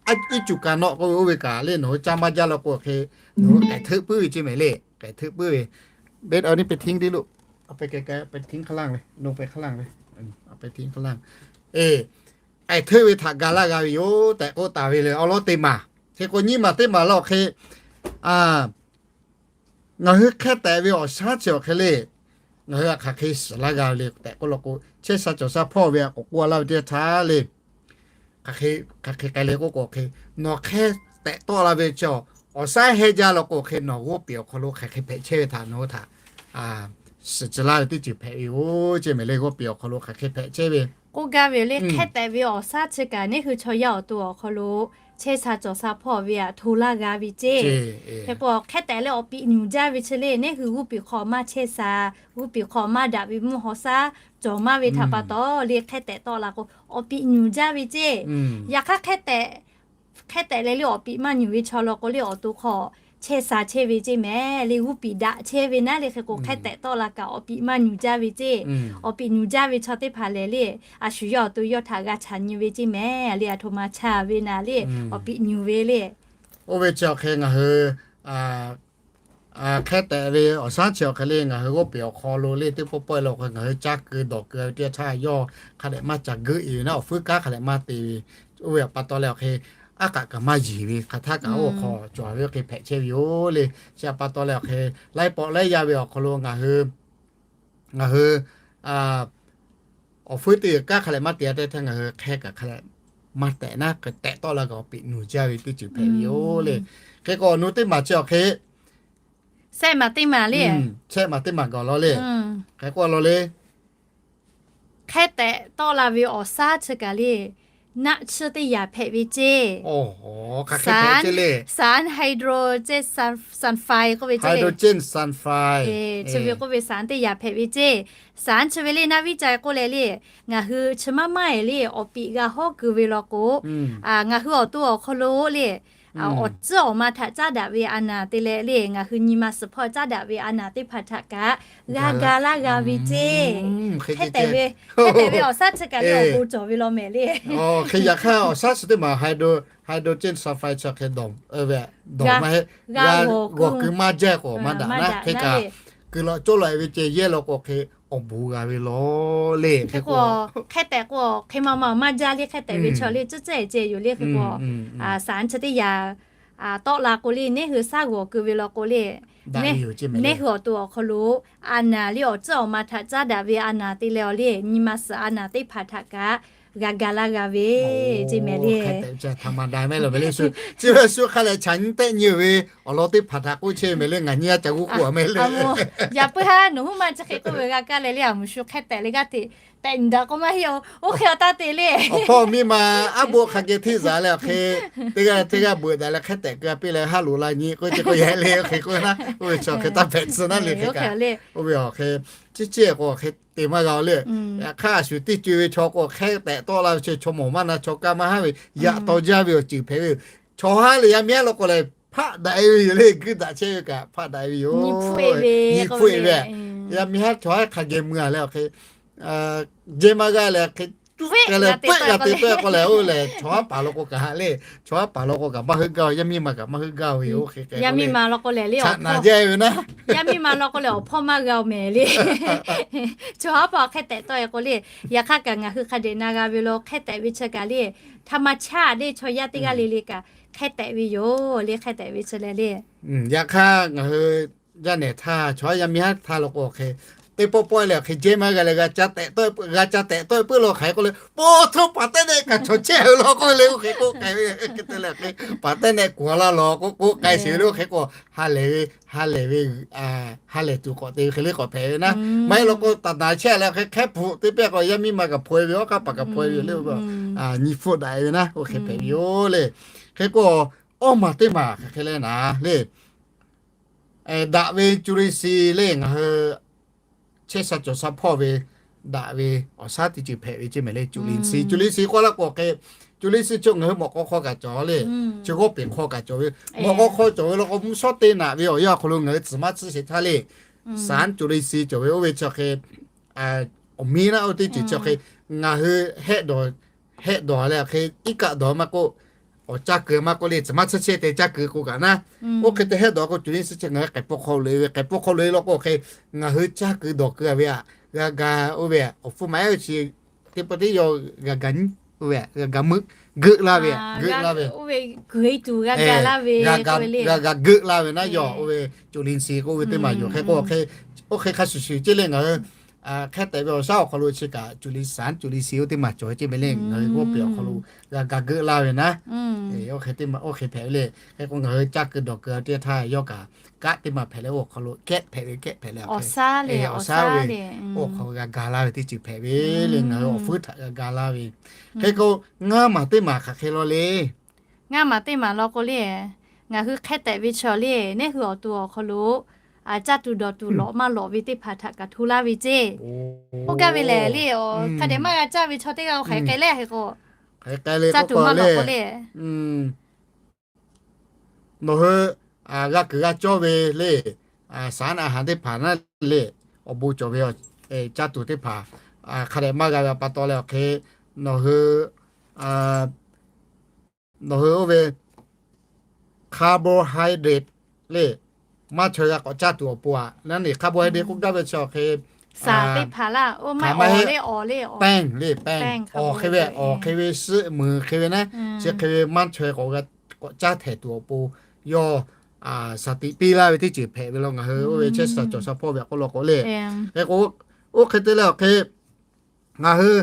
iˉ cuˬ ka nawˆ k'oˆ ve oˇ ve kaꞈ le, nawˬ hui caˇ maˇ jaˇ la k'o awˬ hk'e, nawˬ hui k'ehˬ hteuˆ puiˉ ve ceˇ mehˍ le. K'ehˬ hteuˆ puiˉ ve, beˆ a nyi ไปทิ้งดิลูก เอาไปไกลๆ ไปทิ้งข้างล่างเลย ลงไปข้างล่างเลย เอาไปทิ้งข้างล่าง k'ehˬ hteuˆ ve htaꞈ ga laˇ g'a ve yoˬ tehꞈ k'oˆ taˍ ve le, awˉ lawˉ teˇ maˬ. Hk'e k'o nyiˇ maˬ teˇ maˬ la awˬ hk'e, ngaˬ hui hk'e tehꞈ ve awˬ shaˉ chi awˬ hk'e le, ngaˬ hui hk'aˬ hk'e shiˍ laˇ g'a ve le tehꞈ k'oˆ la k'o, chehˇ sha cawˬ sha hpawˇ ve a k'awꞈ k'oˆ laˇ ve teˇ htaˇ le, hk'aˬ hk'e k'ai le k'oˆ k'o hk'e, nawˬ hk'e tehꞈ tawˆ la ve chi awˬ shaˉ hehnˇ jaˇ la k'o hk'e, nawˬ g'awˇ peˍ awˬ hk'aw lo hk'aˬ hk'e hpehꞈ chehˇ ve htaꞈ nawˬ hui htaꞈ shiˍ tcuh laˇ ve teˇ ceuˬ hpehꞈ ve yoˬ ceˇ mehˍ le. G'awˇ peˍ awˬ hk'aw lo hk'aˬ hk'e hpehꞈ chehˇ ve, k'oˆ gaˇ ve le, hk'e tehꞈ ve awˬ shaˉ chi kaꞈ neˇ hui chaw yaˇ awˬ to awˬ hk'aw lo chehˇ sha cawˬ sha hpawˇ ve aꞈ hto laˇ g'a ve ceˇ. Hk'e k'o hk'e tehꞈ leh awˬ piꞈ nyuˬ jaˇ ve chi le, neˇ hui g'uˇ piˍ hk'aw maˇ chehˇ sha, g'uˇ piˍ hk'aw maˇ daꞈ ve mvuhˇ haw shaˉ cawˬ maˇ ve htaꞈ pa taw le, hk'e tehꞈ tawˆ la k'o awˬ piꞈ nyuˬ jaˇ ve ceˇ. Yaꞈ hk'aˇ hk'e tehꞈ hk'e tehꞈ leh le awˬ piꞈ maˇ nyuˬ ve chaw law k'o le, awˬ to hk'aw chehˇ sha chehˇ ve ceˇ mehˍ le. G'uˇ piˍ daꞈ chehˇ ve naˉ le, hk'e k'o hk'e tehꞈ tawˆ la kaꞈ awˬ piꞈ maˇ nyuˬ jaˇ ve ceˇ. Awˬ piꞈ nyuˬ jaˇ ve chaw teˇ hpaˍ lehˬ le, a shu yawˇ awˬ to yawˇ htaꞈ g'a caꞈ nyi ve ceˇ mehˍ le. Aˬ htoꞈ ma chaˇ ve naˍ le, awˬ piꞈ nyuˬ ve le. Oˇ ve chi awˬ hk'e ngaˬ hui hk'e tehꞈ ve awˬ shaˉ chi awˬ hk'e le, ngaˬ hui g'awˇ peˍ awˬ hk'aw lo le teˇ pawˆ pawˆ e la k'o, ngaˬ hui caˇ keu dawˬ keu ve teˇ yanˇ htaˇ yawˇ hk'a dehꞈ maˇ ca geuˆ e ve naˉ, awˬ fuiˉ kanˉ hk'a dehꞈ maˇ te ve, oˇ ve pa taw leh awˬ hk'e, aˉ k'aꞈ kaꞈ maˇ yeˬ ve hk'aˬ htaˇ kaꞈ oˇ hk'aw cawˬ ve hk'e hpehꞈ chehˇ ve yoˬ le. Chi pa taw leh awˬ hk'e, laiˉ pawˆ laiˉ yaˇ ve awˬ hk'aw lo ngaˬ hui, ngaˬ hui awˬ fuiˉ teˇ g'aˇ kanˉ hk'a dehꞈ maˇ te a teˇ htaˇ ngaˬ hui hk'e kaꞈ hk'a dehꞈ maˇ tehꞈ naˉ, hk'e tehꞈ tawˆ la kaꞈ awˬ peꞈ nuˬ jaˇ ve teˇ ceuˬ hpehꞈ ve yoˬ le. Hk'e k'o, awˬ nu teˇ maˬ chi awˬ hk'e, shehˆ maˬ teˇ maˬ le, shehˆ maˬ teˇ maˬ gaˬ law le. Hk'e k'oˆ law le. Hk'e tehꞈ tawˆ la ve awˬ shaˉ chi kaꞈ le, naˆ tsuhˇ teˇ yaꞈ hpehꞈ ve ceˇ. Sand hydrogen sulfide k'oˆ ve ceˇ le. Chi ve k'oˆ ve sand teˇ yaꞈ hpehꞈ ve ceˇ. Sand chi ve le naˆ viˉ ca k'oˆ leh le, ngaˬ hui chi maˇ maˇ e le awˬ piꞈ g'a hawˉ keu ve law k'o, ngaˬ hui awˬ to awˬ hk'aw lo le, awˬ tcuhˉ awˬ ma htaꞈ caˉ daꞈ ve a naˍ te leh le, ngaˬ hui nyi ma suhˍ hpawˇ caˉ daꞈ ve a naˍ teˇ hpaˍ htaꞈ kaꞈ g'a ga laˇ g'a ve ceˇ. Hk'e tehꞈ ve, hk'e tehꞈ ve awˬ shaˉ chi kaꞈ le awˬ bon cawˬ ve law mehˍ le. Hk'e yaꞈ hk'aˇ awˬ shaˉ chi teˇ maˬ hydrogen sulfide chi hk'e dawˬ, dawˬ maˇ heˆ, g'awˬ keu maˇ jaˇ k'o maˇ daꞈ naˉ. Hk'e kaꞈ keu law cawˇ law e ve ceh yehˇ law k'o hk'e awˬ bon g'a ve law le. Hk'e k'o, hk'e tehꞈ k'o hk'e ma ma maˇ jaˇ le. Hk'e tehꞈ ve chaw le tcuhˉ tcuhˉ e ceh yoˬ le. Hk'e k'o, sand chi teˇ yaꞈ tawˆ la k'o le, neˇ hui shaˉ g'awˬ keu ve law k'o le, neˇ hui awˬ to awˬ hk'aw lo a naˍ le awˬ tcuhˉ awˬ ma htaꞈ caˉ daꞈ ve a naˍ te leh awˬ le, nyi ma suhˍ a naˍ teˇ hpaˍ htaꞈ kaꞈ g'a ga laˇ g'a ve ceˇ mehˍ le. Chi ve shu hk'a lehˬ chaꞈ nyi tehˆ nyi ve awˬ lawn teˇ hpaˍ htaꞈ k'oˆ chehˇ mehˍ le. Ngaˬ nyi a ca g'uˇ k'oˆ a mehˍ le. Yaꞈ puiˉ haˉ nawˬ huˉ ma chi hk'e k'oˆ ve g'a kaˇ leh le, a muˍ shu hk'e tehꞈ le g'aˇ hteꞈ tehꞈ daꞈ k'o maˇ heˆ. Oˇ hk'e awˬ taˇ te le. Awˬ hpawˇ miˇ ma aˉ boˆ hk'a geh hteˇ zaꞈ leh awˬ hk'e, teˇ g'aˇ teˇ g'aˇ beuꞈ daꞈ leh hk'e tehꞈ keu a piˇ leh haˉ loꞈ la nyi k'oˆ ce k'o yaꞈ le. Oˇ hk'e k'oˆ naˉ, oˇ ve chi hk'e taˇ hpehꞈ tcuh naˉ le. Hk'e kaꞈ oˇ ve awˬ hk'e, chi chi k'o hk'e te maˇ g'a le. Yaꞈ hk'aˇ a shu teˇ co e ve chaw k'o hk'e tehꞈ tawˆ la ve chi chaw mawˬ maˇ na, chaw kaˇ maˇ haˉ ve, yaꞈ taw jaˇ ve awˬ ceuˬ hpehꞈ ve yoˬ. Chaw haˉ leh yaˇ miˇ haˉ law k'o lehˬ hpaˆ daꞈ e ve yoˬ le. Guiˇ daꞈ chehˇ ve kaꞈ hpaˆ daꞈ e ve yoˬ. Nyi hpfuhˆ e ve, yaˇ miˇ haˉ chaw haˉ hk'a geh mui a leh awˬ hk'e jehˇ maˇ g'aˇ leh hk'e, leh peuˆ g'a te tawˆ e k'o leh, oˇ lehˬ chaw haˉ paˍ law k'o kaꞈ ha le, chaw haˉ paˍ law k'o kaꞈ maˇ heuˆ gaˇ, yaˇ miˇ ma kaꞈ maˇ heuˆ gaˇ ve yoˬ. Oˇ hk'e k'o le, chaꞈ naˍ jaˇ ve naˉ, yaˇ miˇ ma law k'o lehˬ awˬ hpawˇ maˇ g'a mehˍ le. Chaw haˉ paˍ hk'e tehꞈ tawˆ e k'o le, yaꞈ hk'aˇ kaꞈ ngaˬ hui hk'a dehꞈ na g'a ve lo hk'e tehꞈ ve chi kaꞈ le, htaꞈ ma chaˇ le chaw yaˇ teˇ g'aˇ le le kaꞈ hk'e tehꞈ ve yoˬ le. Hk'e tehꞈ ve chi leh le, yaꞈ hk'aˇ ngaˬ hui yaˇ nehˬ htaˇ, chaw haˉ yaˇ miˇ haˉ htaˇ law k'o hk'e, teˇ pawˆ pawˆ leh hk'e jehˇ maˇ g'a leh g'a ca tehꞈ tawˆ e peuˬ law hk'aˬ hk'e k'oˆ le, po htaˇ paˍ tehˆ nehˆ kaꞈ chaw chehˇ hui law k'oˆ le. Oˇ hk'e k'oˆ k'ai ve hk'e te leh hk'e, paˍ tehˆ nehˆ kuˬ a laˇ law k'oˆ k'ai sheˍ ve le. Oˇ hk'e k'o ha lehˬ ve, ha lehˬ ve, ha lehˬ tuˬ k'awꞈ te ve hk'e le k'awꞈ hpehꞈ ve naˉ. Maˇ heˆ law k'o taˍ naˍ chehˇ leh hk'e hkehˉ hpu teˇ pehˇ k'o yaˇ miˇ ma kaꞈ hpaw e ve, awˉ k'aˉ paˍ kaꞈ hpaw e ve le. Nyi hpfuhˆ daꞈ e ve naˉ, oˇ hk'e hpehꞈ ve yoˬ le. Hk'e k'o awˇ maˬ teˇ maˬ hk'aˬ hk'e le naˉ le, daꞈ ve จุลินทรีย์ le ngaˬ hui chehˇ sha cawˬ sha hpawˇ ve daꞈ ve awˬ shaˉ teˇ ceuˬ hpehꞈ ve ceˇ mehˍ le. จุลินทรีย์ จุลินทรีย์ k'oˆ laˇ k'o hk'e, จุลินทรีย์ chi ngaˬ hui mawꞈ k'aw hk'aw kaꞈ cawˬ le, chi g'awˇ peˬ hk'aw kaꞈ cawˬ ve, mawꞈ k'aw hk'aw cawˬ ve law k'o mvuhˇ shawˉ teˇ naꞈ ve awˬ yanˇ awˬ hk'aw lo ngaˬ hui tcuhˍ maˇ tsuhˇ sheˍ htaˇ le, สารจุลินทรีย์ cawˬ ve oˇ ve chi hk'e awˬ miˇ naˉ oˇ teˇ ceuˬ chi hk'e ngaˬ hui hehˆ dawˬ, hehˆ dawˬ leh hk'e iˉ kaˆ dawˬ maˇ k'oˆ, awˬ caˇ keu maˇ k'oˆ le, tcuhˍ maˇ tsuhˇ chehˇ te caˇ keu k'o kaꞈ naˉ, oˇ hk'e te hehˆ dawˬ k'o จุลินทรีย์ chi ngaˬ hui k'ehˬ pawˆ hk'aw loꞈ e ve, k'ehˬ pawˆ hk'aw loꞈ e law k'o hk'e ngaˬ hui caˇ keu dawˬ keu a ve aꞈ g'a ga, oˇ ve awˬ hpfuhˇ ma ehˉ chi teˇ pawˆ teˇ yawˇ g'a ga nyi, oˇ ve g'a ga meuˆ geuˆ laˇ ve, geuˆ laˇ ve, g'a ga geuˆ laˇ ve naˉ yawˇ oˇ ve จุลินทรีย์ k'oˆ ve teˇ maˬ yoˬ. Hk'e k'o hk'e, oˇ hk'e hk'a shuˍ shuˍ ceˇ le ngaˬ hui hk'e tehꞈ ve awˬ shaˉ awˬ hk'aw lo chi kaꞈ จุลินทรีย์ สารจุลินทรีย์ oˇ teˇ maˬ cawˬ ceˇ mehˍ le, ngaˬ hui g'awˇ peˬ awˬ hk'aw lo g'a ga geuˆ laˇ ve naˉ. Oˇ hk'e hpehꞈ ve le. Hk'e k'o ngaˬ hui caˇ keu dawˬ keu a teˇ htaˇ yawˇ kaꞈ kaˆ teˇ maˬ hpehꞈ leh oˇ awˬ hk'aw lo kehˆ hpehꞈ ve, kehˆ hpehꞈ leh awˬ shaˉ ve, oˇ awˬ hk'aw lo g'a ga laˇ ve teˇ ceuˬ hpehꞈ ve le. Ngaˬ hui awˬ fuiˉ htaꞈ g'a ga laˇ ve. Hk'e k'o ngaˇ maˬ teˇ maˬ hk'aˬ hk'e law le. Ngaˇ maˬ teˇ maˬ law k'o le, ngaˬ hui hk'e tehꞈ ve chaw le, neˇ hui awˬ to awˬ hk'aw lo caˇ tuˬ dawˬ tuˬ lawꞈ maˇ lawꞈ ve teˇ hpaˍ htaꞈ kaꞈ hto laˇ ve ceˇ. Oˇ gaˇ ve lehˬ le, hk'a dehꞈ maˇ g'a caˇ ve chaw teˇ g'aˇ hk'aˬ hk'e k'ai le, hk'e k'o caˇ tuˬ maˇ lawꞈ k'o le, nawˬ hui g'a kuiˬ g'a cawˇ ve le, สารอาหาร teˇ hpaˍ naˉ le, awˬ bon cawˬ ve caˇ tuˬ teˇ hpaˍ hk'a dehꞈ maˇ g'a ve pa taw leh awˬ hk'e nawˬ hui nawˬ hui oˇ ve carbohydrate le, maˇ chaweh g'a k'awꞈ caˇ tuˬ awˬ pon aꞈ naˉ le. Carbohydrate k'oˆ gaˇ ve chi awˬ hk'e, saˍ teˇ hpaˍ laˇ, oˇ maˇ heˆ, แป้ง le, แป้ง awˬ hk'e ve, awˬ hk'e ve suhˆ muiˬ hk'e ve naˉ, chi hk'e ve maˇ chaweh k'awꞈ g'a k'awꞈ caˇ htehꞈ tuˬ awˬ pon yawˇ saˍ tiꞈ piˇ laˇ ve teˇ ceuˬ hpehꞈ ve law. Ngaˬ hui oˇ ve chehˇ sha cawˬ sha hpawˇ ve awˬ hk'aw lo k'o le, hk'e k'o oˇ hk'e te leh awˬ hk'e ngaˬ hui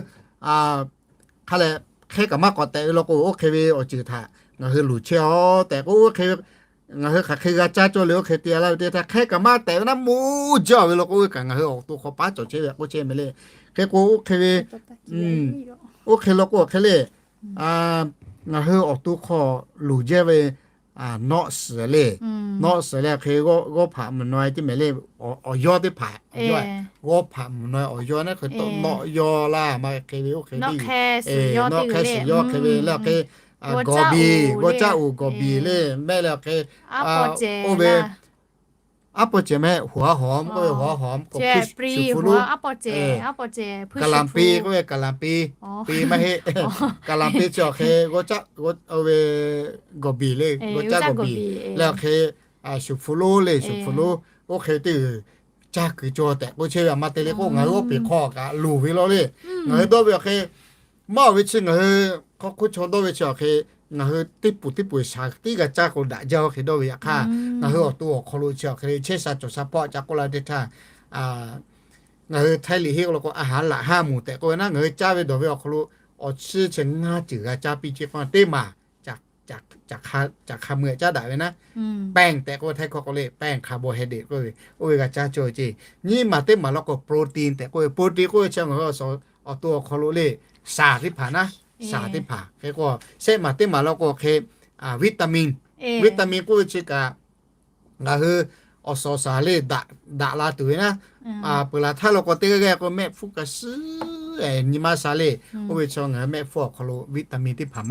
hk'a lehˬ hk'e kaꞈ maˇ k'awꞈ tehꞈ ve law k'o, oˇ hk'e ve awˬ ceuˬ htaꞈ ngaˬ hui luˬ chehˇ-aˬ tehꞈ k'o, oˇ hk'e ve ngaˬ hui hk'aˬ hk'e g'a caˇ cawˇ le, oˇ hk'e te laˇ ve teˇ htaˇ, hk'e kaꞈ maˇ tehꞈ ve naˉ, moˇ jaˇ ve law k'o, oˇ ve kaꞈ ngaˬ hui awˬ to hk'aw paˉ cawˬ chehˇ ve k'oˆ chehˇ ve le. Hk'e k'o, oˇ hk'e ve, oˇ hk'e law k'o, hk'e le, ngaˬ hui awˬ to hk'aw loˍ jaˇ ve nawˆ suhˍ le, nawˆ suhˍ le hk'e, g'awˇ hpaꞈ mvuhˬ naw e teˇ mehˍ le, awˬ yawˇ teˇ hpaˍ, g'awˇ hpaꞈ mvuhˬ naw e awˬ yawˇ naˉ hk'e tawˆ nawˆ yawˇ laˇ maˇ hk'e ve, oˇ hk'e ve, nawˆ hk'e suhˍ yawˇ hk'e ve le, hk'e gawˬ biˍ, g'awˇ caˆ uˍ gawˬ biˍ le mehˆ le hk'e, oˇ ve aˉ pawˇ cehˬ mehˆ, หัวหอม k'oˆ ve หัวหอม k'o shuˍ hpu lo, kaˍlaˍ pi k'oˆ ve kaˍlaˍ pi, pi maˇ heˆ, kaˍlaˍ pi chi awˬ hk'e g'awˇ caˆ, oˇ ve gawˬ biˍ le, g'awˇ caˆ gawˬ biˍ le awˬ hk'e, shuˍ hpu lo le, shuˍ hpu lo, oˇ hk'e teˇ g'uiˬ caˇ kuiˬ cawˬ tehꞈ k'oˆ chehˇ ve. A ma te le k'o, ngaˬ hui oˇ peˬ hk'aw kaꞈ loˍ ve law le. Ngaˬ hui dawˇ ve awˬ hk'e maˇ awˬ ve chi ngaˬ hui hk'aw hk'oˆ chaw dawˇ ve chi awˬ hk'e, ngaˬ hui teˇ puˍ teˇ puˍ shaˍ tiˉ g'a caˇ k'o daꞈ jaˇ oˇ hk'e dawˇ ve yaꞈ hk'aˇ, ngaˬ hui awˬ to awˬ hk'aw lo chi awˬ hk'e le chehˇ sha cawˬ sha hpawˇ ca k'oˆ la teˇ htaˇ, ngaˬ hui Htaiˇ liꞈ henˇ k'o law k'o, อาหารหลักห้าหมู่ tehꞈ k'oˆ ve naˉ, ngaˬ hui caˇ ve dawˬ ve awˬ hk'aw lo awˬ chi chi ngaˇ ceuˬ g'a caˇ piˇ ceˇ k'o, teˇ maˬ caꞈ hkanˇ meuˇ caˉ daꞈ ve naˉ, แป้ง tehꞈ k'oˆ ve Htaiˇ hkawˇ k'o le, แป้ง carbohydrate k'oˆ ve, oˇ ve g'a caˇ cawˇ ve ceˇ. Nyiˇ maˬ teˇ maˬ law k'o, protein tehꞈ k'oˆ ve, protein k'oˆ ve chi ngaˬ hui awˬ to awˬ hk'aw lo le, shaˍ teˇ hpaˍ naˉ, shaˍ teˇ hpaˍ hk'e k'o, shehˆ maˬ teˇ maˬ law k'o hk'e, vitamin, vitamin k'oˆ ve chi kaꞈ ngaˬ hui awˬ suhˍ awˬ shaˍ le daꞈ la tuˬ ve naˉ, peuˬ laˬ htaˇ law k'o teˇ g'aˇ g'aˇ k'o mehˆ hpfuhˇ kaꞈ shiˉ nyi maˇ sha le, oˇ ve chi ngaˬ hui mehˆ hpfuhˇ awˬ hk'aw lo vitamin teˇ hpaˍ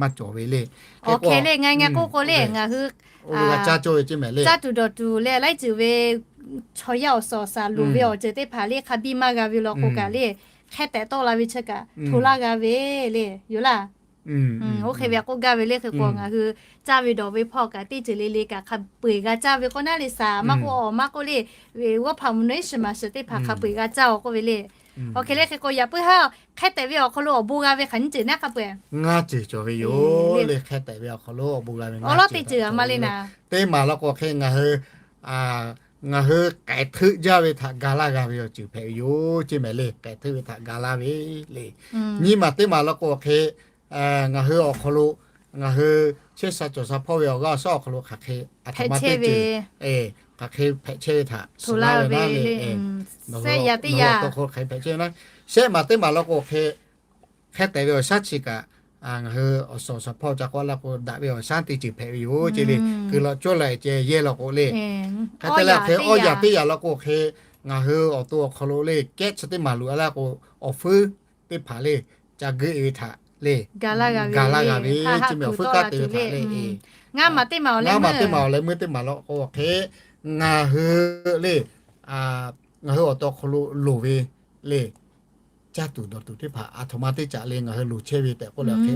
maˇ cawˬ ve le. Hk'e k'o, ngaˬ ngaˬ k'oˆ k'o le, ngaˬ hui g'a caˇ cawˇ ve ceˇ mehˍ le. Caˇ tuˬ dawˬ tuˬ leh laiˉ ceuˬ ve chaw yaˇ awˬ suhˍ awˬ shaˍ loˍ ve awˬ ceuˬ teˇ hpaˍ le hk'a biˇ maˇ g'a ve law k'o kaꞈ le, hk'e tehꞈ tawˆ la ve chi kaꞈ hto laˇ g'a ve le yoˬ laˇ. Oˇ hk'e ve k'oˆ gaˇ ve le. Hk'e k'o ngaˬ hui caˇ ve dawˬ ve hpawˇ kaꞈ teˇ ceuˬ le le kaꞈ hk'a peu-eˬ g'a caˇ ve k'o naˉ le, shaˍ maˇ k'oˆ awˬ maˇ k'oˆ le, g'awˇ hpaꞈ mvuhˬ naw e shiˍ maˍ shiˍ teˇ hpaˍ hk'a peu-eˬ g'a caˇ-oˬ k'oˆ ve le. Awˬ hk'e le hk'e k'o yaꞈ puiˉ haˉ hk'e tehꞈ ve awˬ hk'aw lo awˬ bon g'a ve hk'aˬ nyiˇ ceuˬ naˉ hk'a peu-eˬ ngaˇ ceuˬ cawˬ ve yoˬ le. Hk'e tehꞈ ve awˬ hk'aw lo awˬ bon g'a ve awˬ lawn teˇ ceuˬ a ma le naˍ, teˇ maˬ law k'o hk'e ngaˬ hui ngaˬ hui k'ehˬ hteuˆ jaˇ ve htaꞈ ga laˇ g'a ve awˬ ceuˬ hpehꞈ ve yoˬ ceˇ mehˍ le. K'ehˬ hteuˆ ve htaꞈ ga laˇ ve le. Nyiˇ maˬ teˇ maˬ law k'o hk'e ngaˬ hui awˬ hk'aw lo ngaˬ hui chehˇ sha cawˬ sha hpawˇ ve awˬ g'aˇ awˬ shaˉ awˬ hk'aw lo hk'aˬ hk'e a htoꞈ ma teˇ ceuˬ, hk'aˬ hk'e hpehꞈ chehˇ ve htaꞈ suh laˇ ve le. Nawˬ hui awˬ to hk'aw hk'aˬ hk'e hpehꞈ chehˇ ve naˉ, shehˆ maˬ teˇ maˬ law k'o hk'e hk'e tehꞈ ve awˬ shaˉ chi kaꞈ ngaˬ hui awˬ suhˍ awˬ shaˍ hpawˇ ca k'oˆ laˇ k'o daꞈ ve awˬ shaˉ teˇ ceuˬ hpehꞈ ve yoˬ ceˇ le. Kuiˬ law cawˇ la ceh yehˇ law k'o le, hk'e te le hk'e awˇ yaꞈ teˇ yaꞈ law k'o hk'e ngaˬ hui awˬ to awˬ hk'aw lo le kehˉ chi teˇ maˬ loꞈ a laˇ k'o, awˬ feuˉ teˇ hpaˍ le ca geuˆ e ve htaꞈ le ga laˇ g'a ve ceˇ mehˍ. Awˬ feuˉ kaˉ te ve htaꞈ le, ngaˇ maˬ teˇ maˬ awˬ leh meuˇ teˇ maˬ law k'o hk'e ngaˬ hui le ngaˬ hui awˬ to awˬ hk'aw lo loˍ ve le caˇ tuˬ dawˬ tuˬ teˇ hpaˍ a htoꞈ ma teˇ caꞈ le ngaˬ hui loˍ chehˇ ve tehꞈ k'oˆ le hk'e,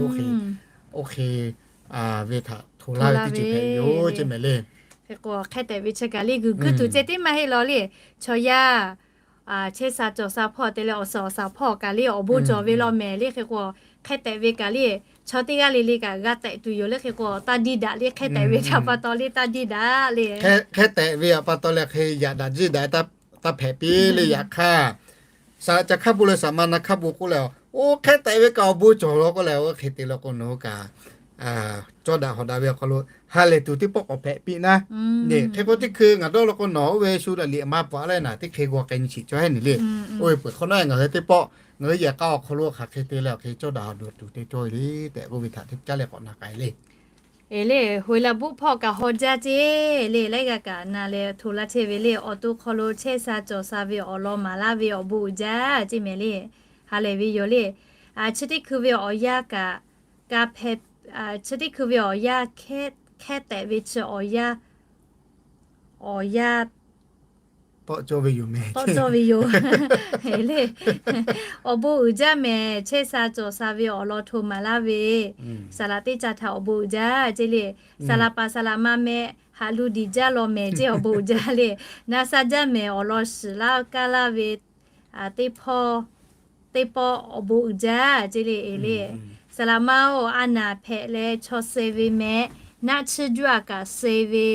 oˇ hk'e ve htaꞈ hto laˇ ve teˇ ceuˬ hpehꞈ ve yoˬ ceˇ mehˍ le. Hk'e k'o hk'e tehꞈ ve chi kaꞈ le g'uiˬ guiˇ tuˬ ceh tiˉ maˇ heˆ law le. Chaw yaˇ chehˇ sha cawˬ sha hpawˇ te leh awˬ suhˍ awˬ shaˍ hpawˇ kaꞈ le awˬ bon cawˬ ve law mehˍ le. Hk'e k'o hk'e tehꞈ ve kaꞈ le chaw teˇ g'aˇ le le kaꞈ g'a tehꞈ tuˬ yoˬ le. Hk'e k'o taˇ diˇ daꞈ le, hk'e tehꞈ ve htaꞈ pa taw le taˇ diˇ daꞈ le. Hk'e tehꞈ ve htaꞈ pa taw leh hk'e yaꞈ daꞈ jiˇ daꞈ taˇ hpehꞈ piˇ le. Yaꞈ hk'aˇ, saˍ laꞈ ca hk'a bon leh saˍ ma na hk'a bon k'oˆ leh, oˇ hk'e tehꞈ ve kaꞈ awˬ bon cawˬ law k'oˆ leh, oˇ hk'e te law k'o nawˬ hui kaꞈ cawˇ daꞈ hawꞈ daꞈ ve awˬ hk'aw lo ha lehˬ tuˬ teˇ pawˆ k'awꞈ hpehꞈ piˇ naˉ. Hk'e k'o teˇ hkui ngaˬ dawˇ law k'o nawˬ oˇ ve shu daꞈ liꞈ a ma paˍ leh naˬ teˇ hk'e g'aw k'ai nyi shiˍ cawˇ heˉ ne le. Oˇ ve peuˬ hk'awꞈ nawˉ ngaˬ hui teˇ pawˆ ngaˬ hui yehˬ k'a awˬ hk'aw lo hk'aˬ hk'e te leh awˬ hk'e cawˇ daꞈ hawꞈ daꞈ tuˬ te cawˇ ve le tehꞈ k'oˆ ve htaꞈ teˇ caˉ leh k'awꞈ na k'ai le. Eˬ le, hoꞈ e la buˆ hpawˇ kaꞈ haw jaˇ ceˇ le, laiˉ g'aˇ kaꞈ na leh hto laˇ chehˇ ve le. Awˬ to hk'aw lo chehˇ sha cawˬ sha ve awˬ lawn maˍ laˇ ve awˬ bon uiˍ jaˇ ceˇ mehˍ le. Ha lehˬ ve yoˬ le. Chi teˇ hkui ve awˬ yanˇ kaꞈ, ka hpeh, chi teˇ hkui ve awˬ yanˇ hkehˉ tehꞈ ve chi awˬ yanˇ, awˬ yanˇ tawˆ cawˇ ve yoˬ mehˍ. Tawˆ cawˇ ve yoˬ le. Awˬ bon uiˍ jaˇ mehˍ, chehˇ sha cawˬ sha ve awˬ lawn hto maˍ laˇ ve saˍ laꞈ teˇ ca htaꞈ awˬ bon uiˍ jaˇ ceˇ le. Saˍ laꞈ paˍ saˍ laꞈ ma meh haꞈ lu diˍ jaˇ law mehˍ ceˇ awˬ bon uiˍ jaˇ le. Na sha jaˇ mehˍ awˬ lawn shiˍ laˇ kaˇ laˇ ve teˇ pawˆ, teˇ pawˆ awˬ bon uiˍ jaˇ ceˇ le. Eˬ le, saˍ laꞈ ma-oˬ, a naˍ hpehꞈ leh chaw suh ve mehˍ, naˆ tsuhˇ juˇ a kaꞈ suh ve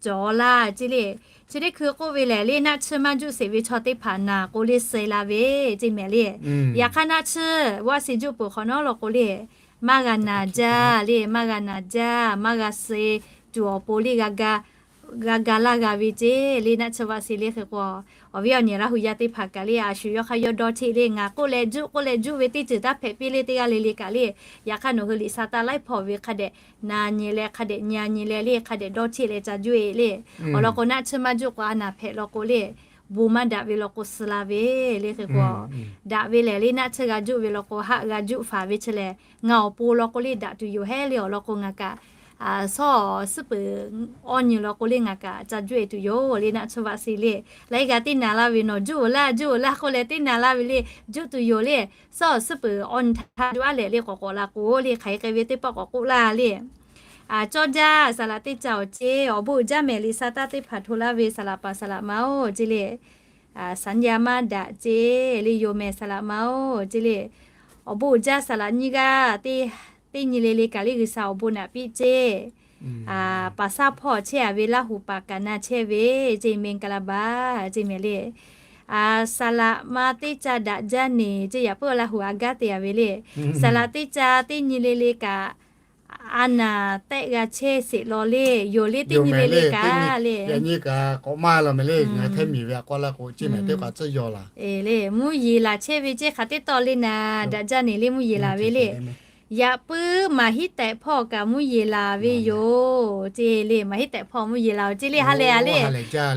cawˬ laˇ ceˇ le. Chi teˇ hkui k'oˆ ve lehˬ le, naˆ tsuhˇ maˇ juˆ sheˍ ve chaw teˇ hpaˍ naˬ k'o le suh la ve ceˇ mehˍ le. Yaꞈ hk'aˇ naˆ tsuhˇ vaˆ si juˆ peuˬ hk'awꞈ nawˉ law k'o le, maˇ g'a naˬ jaˇ le, maˇ g'a naˬ jaˇ, maˇ g'a suh tuˬ awˬ pon le g'a ga laˇ g'a ve ceˇ le. Naˆ tsuhˇ vaˆ si le hk'e k'o, awˬ viˉ awˬ nyi Laˇ hu yaˇ teˇ hpaˍ kaꞈ le a shu yawˇ hk'aˇ yawˇ dawˇ cheˆ le, ngaˬ k'oˆ leh juˆ k'oˆ leh juˆ ve teˇ ceuˬ taˇ hpehꞈ piˇ le teˇ g'aˇ le le kaꞈ le. Yaꞈ hk'aˇ nawˬ hui liꞈ sa taˇ laiˉ hpawˇ ve hk'a dehꞈ na nyi leh hk'a dehꞈ nyi nyi leh le hk'a dehꞈ dawˇ cheˆ leh ca juˆ e le. Awˬ lawn k'o naˆ tsuhˇ maˇ juˆ k'o a naˬ hpehꞈ law k'o le, bon maˇ daꞈ ve law k'o suh la ve le hk'e k'o, daꞈ ve lehˬ le naˆ tsuhˇ g'a juˆ ve law k'o haˆ g'a juˆ faˍ ve chi lehˬ, ngaˬ awˬ pon law k'o le daꞈ tuˬ yoˬ hehˉ le. Awˬ lawn k'o ngaˬ kaꞈ sawˉ awˬ suhˉ peuˬ awˇ nyi law k'o le ngaˬ kaꞈ ca juˆ e tuˬ yoˬ le. Naˆ tsuhˇ vaˆ si le, laiˉ g'aˇ teˇ naˬ laˇ ve nawˬ juˆ laˇ juˆ laˇ k'oˆ leh teˇ naˬ laˇ ve le, juˆ tuˬ yoˬ le. Sawˉ awˬ suhˉ peuˬ awˇ nyi htaˇ juˆ aˉ lehˬ le k'awꞈ k'awꞈ la k'o le hk'aˬ hk'e k'ai ve teˇ pawˆ k'awꞈ k'oˆ laˇ le. Cawˇ jaˇ saˍ laꞈ teˇ ca awˬ ceˇ awˬ bon uiˍ jaˇ mehˍ. Liꞈ sa taˇ teˇ hpaˍ hto laˇ ve saˍ laꞈ paˍ saˍ laꞈ ma oˬ ceˇ le. Saˍ yaˇ maˇ daꞈ ceˇ le, yoˬ mehˍ saˍ laꞈ ma oˬ ceˇ le. Awˬ bon uiˍ jaˇ saˍ laꞈ nyiˇ g'aˇ teˇ nyi le le kaꞈ le G'uiˬsha awˬ bon naꞈ piˇ ceˇ. Paˍ saˇ hpawˇ chehˇ a ve Laˇ hu paˍ kaꞈ na chehˇ ve ceˇ, မင်္ဂလာပါ ceˇ mehˍ le. Saˍ laꞈ ma teˇ ca daꞈ jaˇ neˬ ceˇ, yaꞈ puiˉ Laˇ hu a gaˇ te a ve le. Saˍ laꞈ teˇ ca teˇ nyi le le kaꞈ a naˬ tehˆ g'a chehˇ sheˍ law le. Yoˬ le teˇ nyi le le kaꞈ le, k'awꞈ maˇ laˬ mehˍ le. Ngaˬ hui hteˇ miˬ ve a k'aw laˇ k'o ceˇ mehˍ teˇ k'aꞈ tcuhˇ yaw laˬ le. Mvuhˇ yeˬ laˬ chehˇ ve ceˇ hk'aˬ teˇ tawˆ le naˬ daꞈ jaˇ neˬ le mvuhˇ yeˬ laˬ ve le. Yaꞈ puiˉ maˍ hiˉ tehꞈ hpawˇ kaꞈ mvuhˇ yeˬ laˬ ve yoˬ ceˇ le. Maˍ hiˉ tehꞈ hpawˇ mvuhˇ yeˬ laˬ oˬ ceˇ le ha lehˬ a le.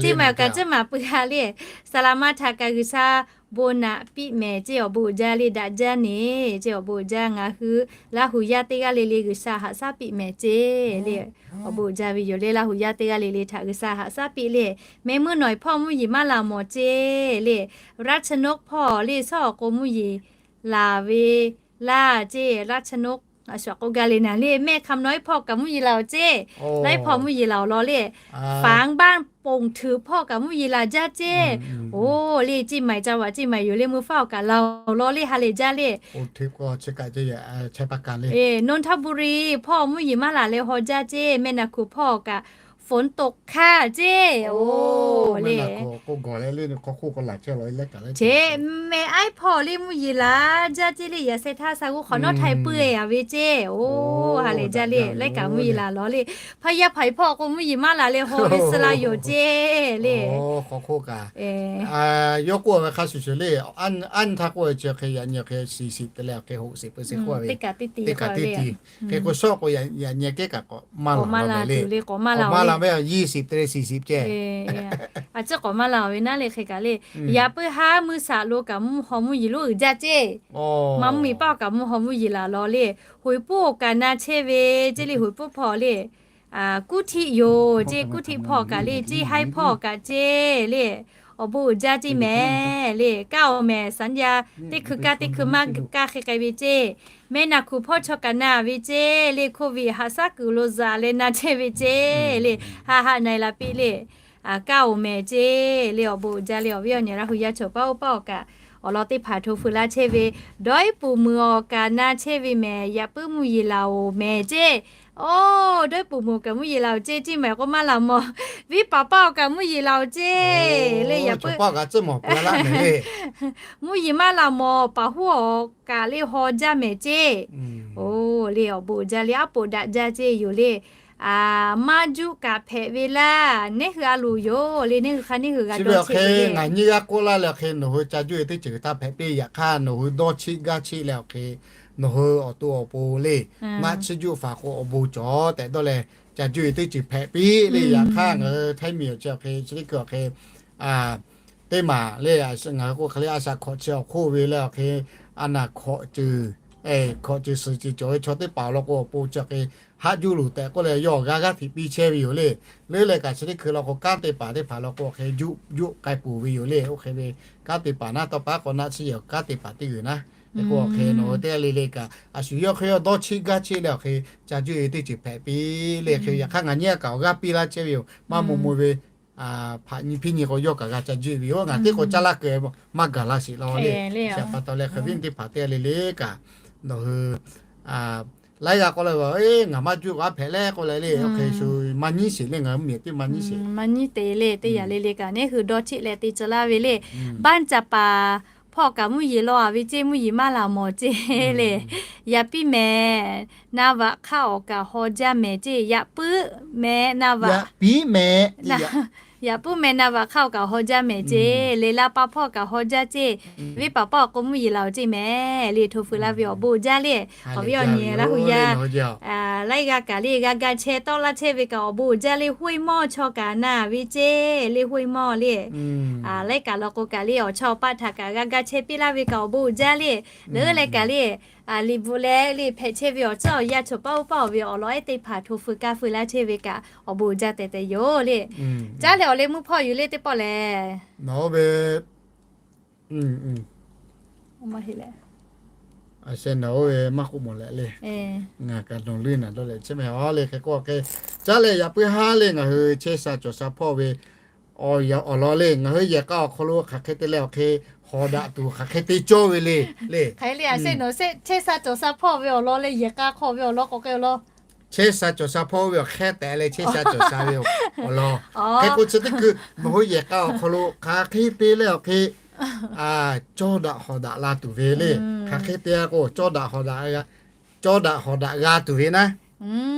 Ceˇ maˬ kaꞈ tcuhˇ maˍ pui ha le. Saˍ laꞈ ma htaꞈ kaꞈ G'uiˬsha bon naꞈ piˇ mehˍ ceˇ, awˬ bon uiˍ jaˇ le daꞈ jaˇ neˬ ceˇ, awˬ bon uiˍ jaˇ ngaˬ hui Laˇ hu yaˇ teˇ g'aˇ le le G'uiˬsha haꞈ shaˉ piˇ mehˍ ceˇ le. Awˬ bon uiˍ jaˇ ve yoˬ le Laˇ hu yaˇ teˇ g'aˇ le le htaꞈ G'uiˬsha haꞈ shaˉ piˇ le. Meh meuˇ nawˬ hpawˇ mvuhˇ yeˬ maˇ laˬ mawˬ ceˇ le. รัชนก hpawˇ le sawˉ awˬ k'o mvuhˇ yeˬ laˬ ve laˇ ceˇ. รัชนก a shu a k'oˆ gaˇ le naˬ le, mehˆ hk'a mvuhˇ nawˉ hpawˇ kaꞈ mvuhˇ yeˬ laˬ oˬ ceˇ. Laiˉ hpawˇ mvuhˇ yeˬ laˬ awˬ lawn le. ฝางบ้านโป่งถือ hpawˇ kaꞈ mvuhˇ yeˬ laˬ jaˇ ceˇ. Oˬ le ceˇ maˬ ca vaꞈ ceˇ maˬ yoˬ le mvuhˇ faˉ awˬ kaꞈ laˬ awˬ lawn le ha lehˬ jaˇ le. นนทบุรี hpawˇ mvuhˇ yeˬ maˇ laˬ leh haw jaˇ ceˇ. แม่นาคู hpawˇ kaꞈ ฝนตกค่ะ ceˇ. Oˬ le, ceˇ meh aiˉ hpawˇ le mvuhˇ yeˬ laˬ jaˇ ceˇ le yaꞈ sheh htaˇ sa g'uˇ hk'awꞈ nawˉ htaiˍ puiˉ e a ve ceˇ. Oˬ ha lehˬ jaˇ le laiˉ kaꞈ mvuhˇ yeˬ laˬ lawˬ le. Hpaˇ yaˇ hpaˍ hpaˇ k'o mvuhˇ yeˬ maˇ laˬ leh haw ve suh la yoˬ ceˇ le. Yawˇ k'oˆ ve hk'a shuˍ shuˍ le, a nyi htaˇ k'oˆ ve chi hk'e yaꞈ nyi hk'e สี่สิบ te leh hk'e หกสิบ k'o สี่สิบ k'oˆ ve teˇ kaꞈ teˇ ti hk'e k'o shawˉ k'o yaꞈ nyi kehˉ kaꞈ k'awꞈ maˇ laˬ ve le. K'awꞈ maˇ laˬ ve ยี่สิบ te leh สี่สิบ ceˇ. A ciˉ k'awꞈ maˇ laˬ ve naˉ le hk'e kaꞈ le. Yaꞈ puiˉ haˉ mvuhˇ shaꞈ lo kaꞈ mvuhˇ haw mvuhˇ yeˬ lonˉ uiˍ jaˇ ceˇ. Maˇ mvuhˇ miˬ paˆ kaꞈ mvuhˇ haw mvuhˇ yeˬ laˬ lawˬ le. Hoˍ iˍ puˉ awˬ kaꞈ na chehˇ ve ceˇ le hoˍ iˍ puˉ hpawˇ le. Kuˉ htiˆ yoˬ ceˇ, kuˉ htiˆ hpawˇ kaꞈ le, ceˇ haiˉ hpawˇ kaꞈ ceˇ le. Awˬ bon uiˍ jaˇ ceˇ mehˍ le. Kaˇ awˬ mehˍ สัญญา teˇ hkui kaˇ teˇ hkui maˇ kaˇ hk'e k'ai ve ceˇ. Meh naˬ hkuˬ hpawˇ chaw kaꞈ na ve ceˇ le, โควิด haꞈ shaˉ kuiˬ lo zuhꞈ leh na chehˇ ve ceˇ le. Haꞈ haꞈ na e la piˇ le. Kaˇ awˬ mehˍ ceˇ le, awˬ bon uiˍ jaˇ le. Awˬ viˉ awˬ nyi Laˇ hu yaˇ chaw paˉ oˇ paˉ awˬ kaꞈ awˬ lawn teˇ hpaˍ hto feu laˇ chehˇ ve, dawˇ iˉ puˍ muiˬ awˬ kaꞈ na chehˇ ve mehˍ, yaꞈ puiˉ mvuhˇ yeˬ laˬ oˬ mehˍ ceˇ. Oˬ, dawˇ iˉ puˍ muiˬ awˬ kaꞈ mvuhˇ yeˬ laˬ oˬ ceˇ, ceˇ maˬ k'o maˇ laˬ mawˬ. Viˉ paˍ paˇ awˬ kaꞈ mvuhˇ yeˬ laˬ oˬ ceˇ le, yaꞈ puiˉ mvuhˇ yeˬ maˇ laˬ mawˬ, paˍ huˉ awˬ kaꞈ le haw jaˇ mehˍ ceˇ. Oˬ le, awˬ bon uiˍ jaˇ le, aˉ poꞈ daꞈ jaˇ ceˇ yoˬ le. Maˇ juˆ kaꞈ hpehꞈ ve laˇ, neˉ hui a loˍ yoˬ le, neˉ hui hk'a neˉ hui g'a dawˇ cheˆ ve le. Ngaˬ nyiˇ g'aˇ k'oˆ laˇ leh awˬ hk'e nawˬ hui ca juˆ e teˇ ceuˬ taˇ hpehꞈ piˇ. Yaꞈ hk'aˇ nawˬ hui dawˇ cheˆ gaˇ cheˆ leh awˬ hk'e nawˬ hui awˬ to awˬ pon le, naˆ tsuhˇ juˆ faˍ k'o awˬ bon cawˬ tehꞈ dawˇ leh ca juˆ e teˇ ceuˬ hpehꞈ piˇ le. Yaꞈ hk'aˇ ngaˬ hui hteˇ miˬ awˬ chi awˬ hk'e chi teˇ hkui awˬ hk'e teˇ maˬ le, ngaˬ hui k'o hk'e le a shaꞈ hk'awꞈ chi awˬ hk'oˆ ve le awˬ hk'e, a naˬ hkawꞈ ceuˬ, hkawꞈ ceuˬ suhˍ ceuˬ cawˬ ve chaw teˇ hpaˍ awˬ lawn k'o awˬ pon chi hk'e haˆ juˇ luˬ tehꞈ k'oˆ leh yawˇ g'aˇ g'aˇ hteꞈ piˇ chehˇ ve yoˬ le. Leuˉ leh kaꞈ chi teˇ hkui law k'o kanˉ te paˍ teˇ hpaˍ law k'o awˬ hk'e juˆ juˆ k'ai peuˬ ve yoˬ le. Oˇ hk'e ve kanˉ te paˍ naˉ tawˇ pa k'awꞈ naˆ tsuhˇ yehˬ awˬ kanˉ te paˍ teˇ g'uiˬ naˉ, k'o awˬ hk'e nawˬ hui teˇ g'aˇ le le kaꞈ a shu yawˇ hk'e yawˇ dawˇ cheˆ gaˇ cheˆ leh awˬ hk'e ca juˆ e teˇ ceuˬ hpehꞈ piˇ le. Hk'e yaꞈ hk'aˇ ngaˬ nyiˇ g'aˇ kaꞈ awˬ g'aˇ piˇ laˇ chehˇ ve yoˬ. Maˇ maw maw ve hpaꞈ nyi hpiˇ nyi k'o yawˇ kaꞈ g'a ca juˆ e ve yoˬ. Ngaˬ teˇ k'o caˇ laˇ keu maˇ gaˬ laˇ sheˍ law le. Chi pa taw leh hk'e viˉ teˇ hpaˍ teˇ g'aˇ le le kaꞈ nawˬ hui Laiˉ g'aˇ k'oˆ leh, ngaˬ maˇ juˇ k'o aˉ hpehꞈ leh k'oˆ leh le, oˇ hk'e shu maˇ nyiˉ sheˍ le, ngaˬ hui mvuhˇmiˬ teˇ maˇ nyiˉ sheˍ. Maˇ nyiˉ te le, teˇ yanˇ le le kaꞈ neˇ hui dawˇ cheˆ leh te tcuh laˇ ve le. Baˆ caˍ paˍ hpawˇ kaꞈ mvuhˇ yeˬ law a ve ceˇ, mvuhˇ yeˬ maˇ laˬ mawˬ ceˇ le. Yaꞈ piˇ mehˍ, na vaꞈ hk'aˇ awˬ kaꞈ haw jaˇ mehˍ ceˇ. Yaꞈ puiˉ mehˍ, na vaꞈ yaꞈ puiˉ mehˍ, na vaꞈ hk'aˇ awˬ kaꞈ haw jaˇ mehˍ ceˇ. Leˬ la pa hpawˇ kaꞈ haw jaˇ ceˇ. Venˇ paˍ pawˆ k'o mvuhˇ yeˬ laˬ awˬ ceˇ mehˍ le. Hto fuiˍ la ve awˬ bon jaˇ le. Awˬ viˉ awˬ nyi Laˇ huˍ yaˇ laiˉ g'aˇ kaꞈ le g'a ga chehˇ tawˆ laˇ chehˇ ve kaꞈ awˬ bon jaˇ le. Hoˆ e mawˇ chaw kaꞈ na ve ceˇ le, hoˆ e mawˇ le. Laiˉ kaꞈ law k'o kaꞈ le awˬ chawˇ paˆ htaꞈ kaꞈ g'a ga chehˇ piˇ laˇ ve kaꞈ awˬ bon jaˇ le. Leuˉ leh kaꞈ le, liꞈ bvuhꞈ leh le hpehꞈ chehˇ ve awˬ tcuhˉ awˬ yanˇ chaw paˆ oˇ paˆ awˬ ve awˬ lawn ehˉ teˇ hpaˍ hto fuiˍ ka fuiˍ laˇ chehˇ ve kaꞈ awˬ bon jaˇ tehꞈ tehꞈ yoˬ le. Caˉ leh awˬ leh mvuhˇ hpawˇ yuˬ le teˇ pawˆ lehˬ, nawˬ oˇ ve, a sheh nawˬ oˇ ve maˇ k'oˆ mawˬ leh le, ngaˬ kaꞈ nawˬ leuˉ naˍ dawˇ leh chehˇ mehˍ a le. Hk'e k'oˆ a hk'e, caˉ leh yaꞈ puiˉ haˉ le ngaˬ hui chehˇ sha cawˬ sha hpawˇ ve awˬ lawn le, ngaˬ hui yehˬ k'a awˬ hk'aw lo hk'aˬ hk'e te leh awˬ hk'e hawˍ daꞈ tuˬ hk'aˬ hk'e te cawˇ ve le le. Hk'e le a sheh nawˬ chehˇ sha cawˬ sha hpawˇ ve awˬ lawn leh yehˬ k'a hk'aw ve awˬ lawn k'awꞈ k'ai awˬ lawn, chehˇ sha cawˬ sha hpawˇ ve awˬ hk'e tehꞈ leh chehˇ sha cawˬ sha ve awˬ lawn. Hk'e k'o chi teˇ hkui nawˬ hui yehˬ k'a awˬ hk'aw lo hk'aˬ hk'e te leh awˬ hk'e cawˇ daꞈ hawˍ daꞈ la tuˬ ve le. Hk'aˬ hk'e te k'o cawˇ daꞈ hawˍ daꞈ, cawˇ daꞈ hawˍ daꞈ g'a tuˬ ve naˉ.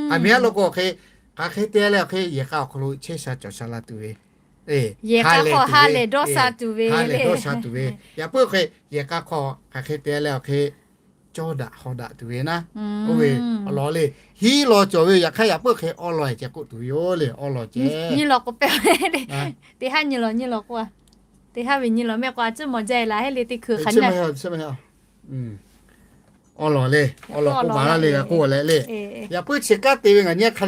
Aˬ miˍ haˉ lo k'o awˬ hk'e, hk'aˬ hk'e te leh awˬ hk'e yehˬ k'a awˬ hk'aw lo chehˇ sha cawˬ sha la tuˬ ve, ha lehˬ dawˇ sha tuˬ ve, ha lehˬ dawˇ sha tuˬ ve. Yaꞈ puiˉ hk'e yehˬ k'a hk'aw hk'aˬ hk'e te leh awˬ hk'e cawˇ daꞈ hawˍ daꞈ tuˬ ve naˉ. Oˇ ve awˬ lawn le, hiˉ law cawˬ ve yaꞈ hk'aˇ yaꞈ puiˉ hk'e awˉ lawn ceh k'oˆ tuˬ ve yoˬ le. Awˉ lawn ceh, nyi law k'o pehˇ le. Teˇ haˉ nyi law, nyi law k'o, teˇ haˉ ve nyi law mehˆ k'o a ciˉ mawˬ jaˇ e la heˆ le teˇ hkui hk'a naˆ. Awˉ lawn le, awˉ lawn k'oˆ maˍ laˇ le g'a k'oˆ leh le. Yaꞈ puiˉ chi kanˉ te ve ngaˬ nyi hk'a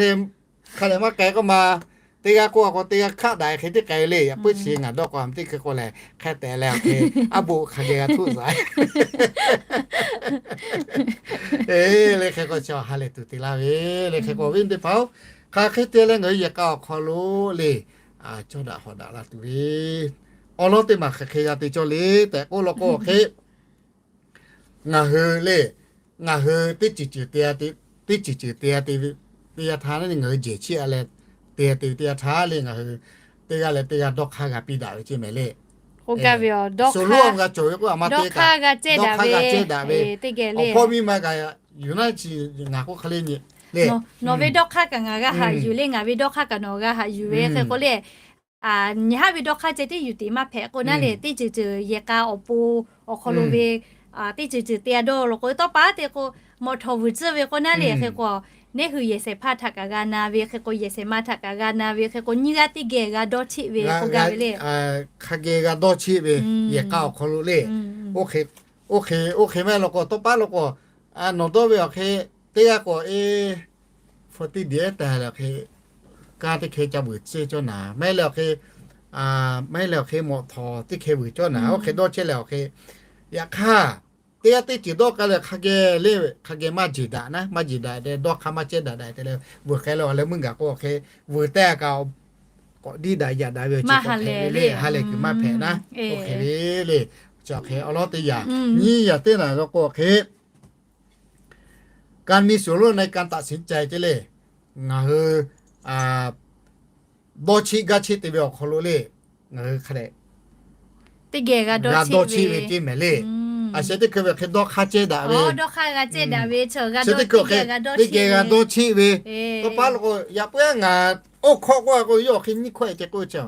leh maˇ k'ai k'oˆ ma. Teˇ g'aˇ k'oˆ a k'o teˇ g'aˇ hkaˆ daꞈ hk'e teˇ k'ai le. Yaꞈ puiˉ chi ngaˬ dawˇ k'o a ma teˇ hkui k'o lehˬ hk'e tehꞈ leh awˬ hk'e aˉ boˆ hk'a geh g'a htuˆ zaꞈ le. Hk'e k'o chi ha lehˬ tuˬ te laˇ ve le. Hk'e k'o awˬ viˉ teˇ hpaˍ-oˬ, hk'aˬ hk'e te leh ngaˬ hui yehˬ k'a awˬ hk'aw lo le cawˇ daꞈ hawˍ daꞈ la tuˬ ve awˬ lawn teˇ maˬ hk'aˬ hk'e g'a te cawˇ le tehꞈ k'oˆ law k'o awˬ hk'e, ngaˬ hui le, ngaˬ hui teˇ ceuˬ ceuˬ te, teˇ ceuˬ ceuˬ te te ve teˇ yanˇ htaˇ le ngaˬ hui jehˬ chiˇ a leh te te ve teˇ yanˇ htaˇ le ngaˬ hui teˇ g'aˇ leh teˇ g'aˇ dawˇ hk'aˇ g'a piˇ daꞈ ve ceˇ mehˍ le. Shu lo g'a cawˬ ve k'o a ma teˇ kaꞈ dawˇ hk'aˇ g'a cehˇ daꞈ ve, awˬ hpawˇ miˇ ma kaꞈ yuˬ naˉ chi ngaˬ k'oˆ hk'e le nyi le. Nawˬ ve dawˇ hk'aˇ kaꞈ ngaˬ g'a haꞈ yuˬ le, ngaˬ ve dawˇ hk'aˇ kaꞈ nawˬ g'a haꞈ yuˬ ve hk'e k'o le, nyi haˉ ve dawˇ hk'aˇ ceh tiˉ yuˬ tiˍ maˇ hpehꞈ k'o naˉ le, teˇ ceuˬ ceuˬ yehˬ k'a awˬ pon awˬ hk'aw lo ve teˇ ceuˬ ceuˬ te a dawˇ law k'o tawˇ pa te k'o, mawꞈ htawˍ vuiˬ tcuhˇ ve k'o naˉ le. Hk'e k'o neˇ hui yehˬ shehˍ hpaˇ htaꞈ kaꞈ g'a na ve, hk'e k'o yehˬ shehˍ ma htaꞈ kaꞈ g'a na ve, hk'e k'o nyiˇ g'aˇ teˇ geh g'a dawˇ cheˆ ve k'o g'a ve le. Hk'a geh g'a dawˇ cheˆ ve yehˬ k'a awˬ hk'aw lo le. Oˇ hk'e, oˇ hk'e maˇ heˆ law k'o tawˇ pa law k'o, nawˬ dawˇ ve awˬ hk'e teˇ g'aˇ k'o e hpu tiˇ diꞈ ehˉ taˍ leh awˬ hk'e, kanˉ teˇ hkeh ca vuiˬ tcuhˇ cawˇ naˍ, maˇ heˆ leh awˬ hk'e, maˇ heˆ leh awˬ hk'e mawꞈ htawˍ teˇ hkeh vuiˬ cawˇ naˍ, oˇ hk'e dawˇ chehˇ leh awˬ hk'e, yaꞈ hk'aˇ teˇ g'aˇ teˇ ceuˬ dawˇ k'ai leh hk'a geh le, hk'a geh maˇ jeˬ daꞈ naˉ, maˇ jeˬ daꞈ te dawˇ hk'aˇ maˇ cehˇ daꞈ daꞈ te leh vuiˬ k'ai leh awˬ leh meuˇ gaˬ k'o awˬ hk'e, vuiˬ tehˇ kaꞈ k'awꞈ diˇ daꞈ yaꞈ daꞈ ve awˬ ceuˬ k'awꞈ hpehꞈ ve le. Ha lehˬ kuiˬ maˇ hpehꞈ naˉ, oˇ hk'e ve le. Chi awˬ hk'e awˬ lawn teˇ yanˇ, nyiˇ yanˇ teˇ naˬ law k'o awˬ hk'e การมีส่วนร่วมในการตัดสินใจ ceˇ le. Ngaˬ hui dawˇ cheˆ gaˇ cheˆ te ve awˬ hk'aw lo le, ngaˬ hui hk'a dehꞈ teˇ geh g'a dawˇ cheˆ ve ceˇ mehˍ le. A sheh teˇ hkui ve hk'e dawˇ hk'aˇ cehˇ daꞈ ve, chi teˇ hkui hk'e teˇ geh g'a dawˇ cheˆ ve, tawˇ pa law k'o yaꞈ puiˉ ngaˬ oˇ hkawˇ k'oˆ a k'o yawˇ awˬ hk'e nyiˇ hkawˇ e ceh k'oˆ ve chi,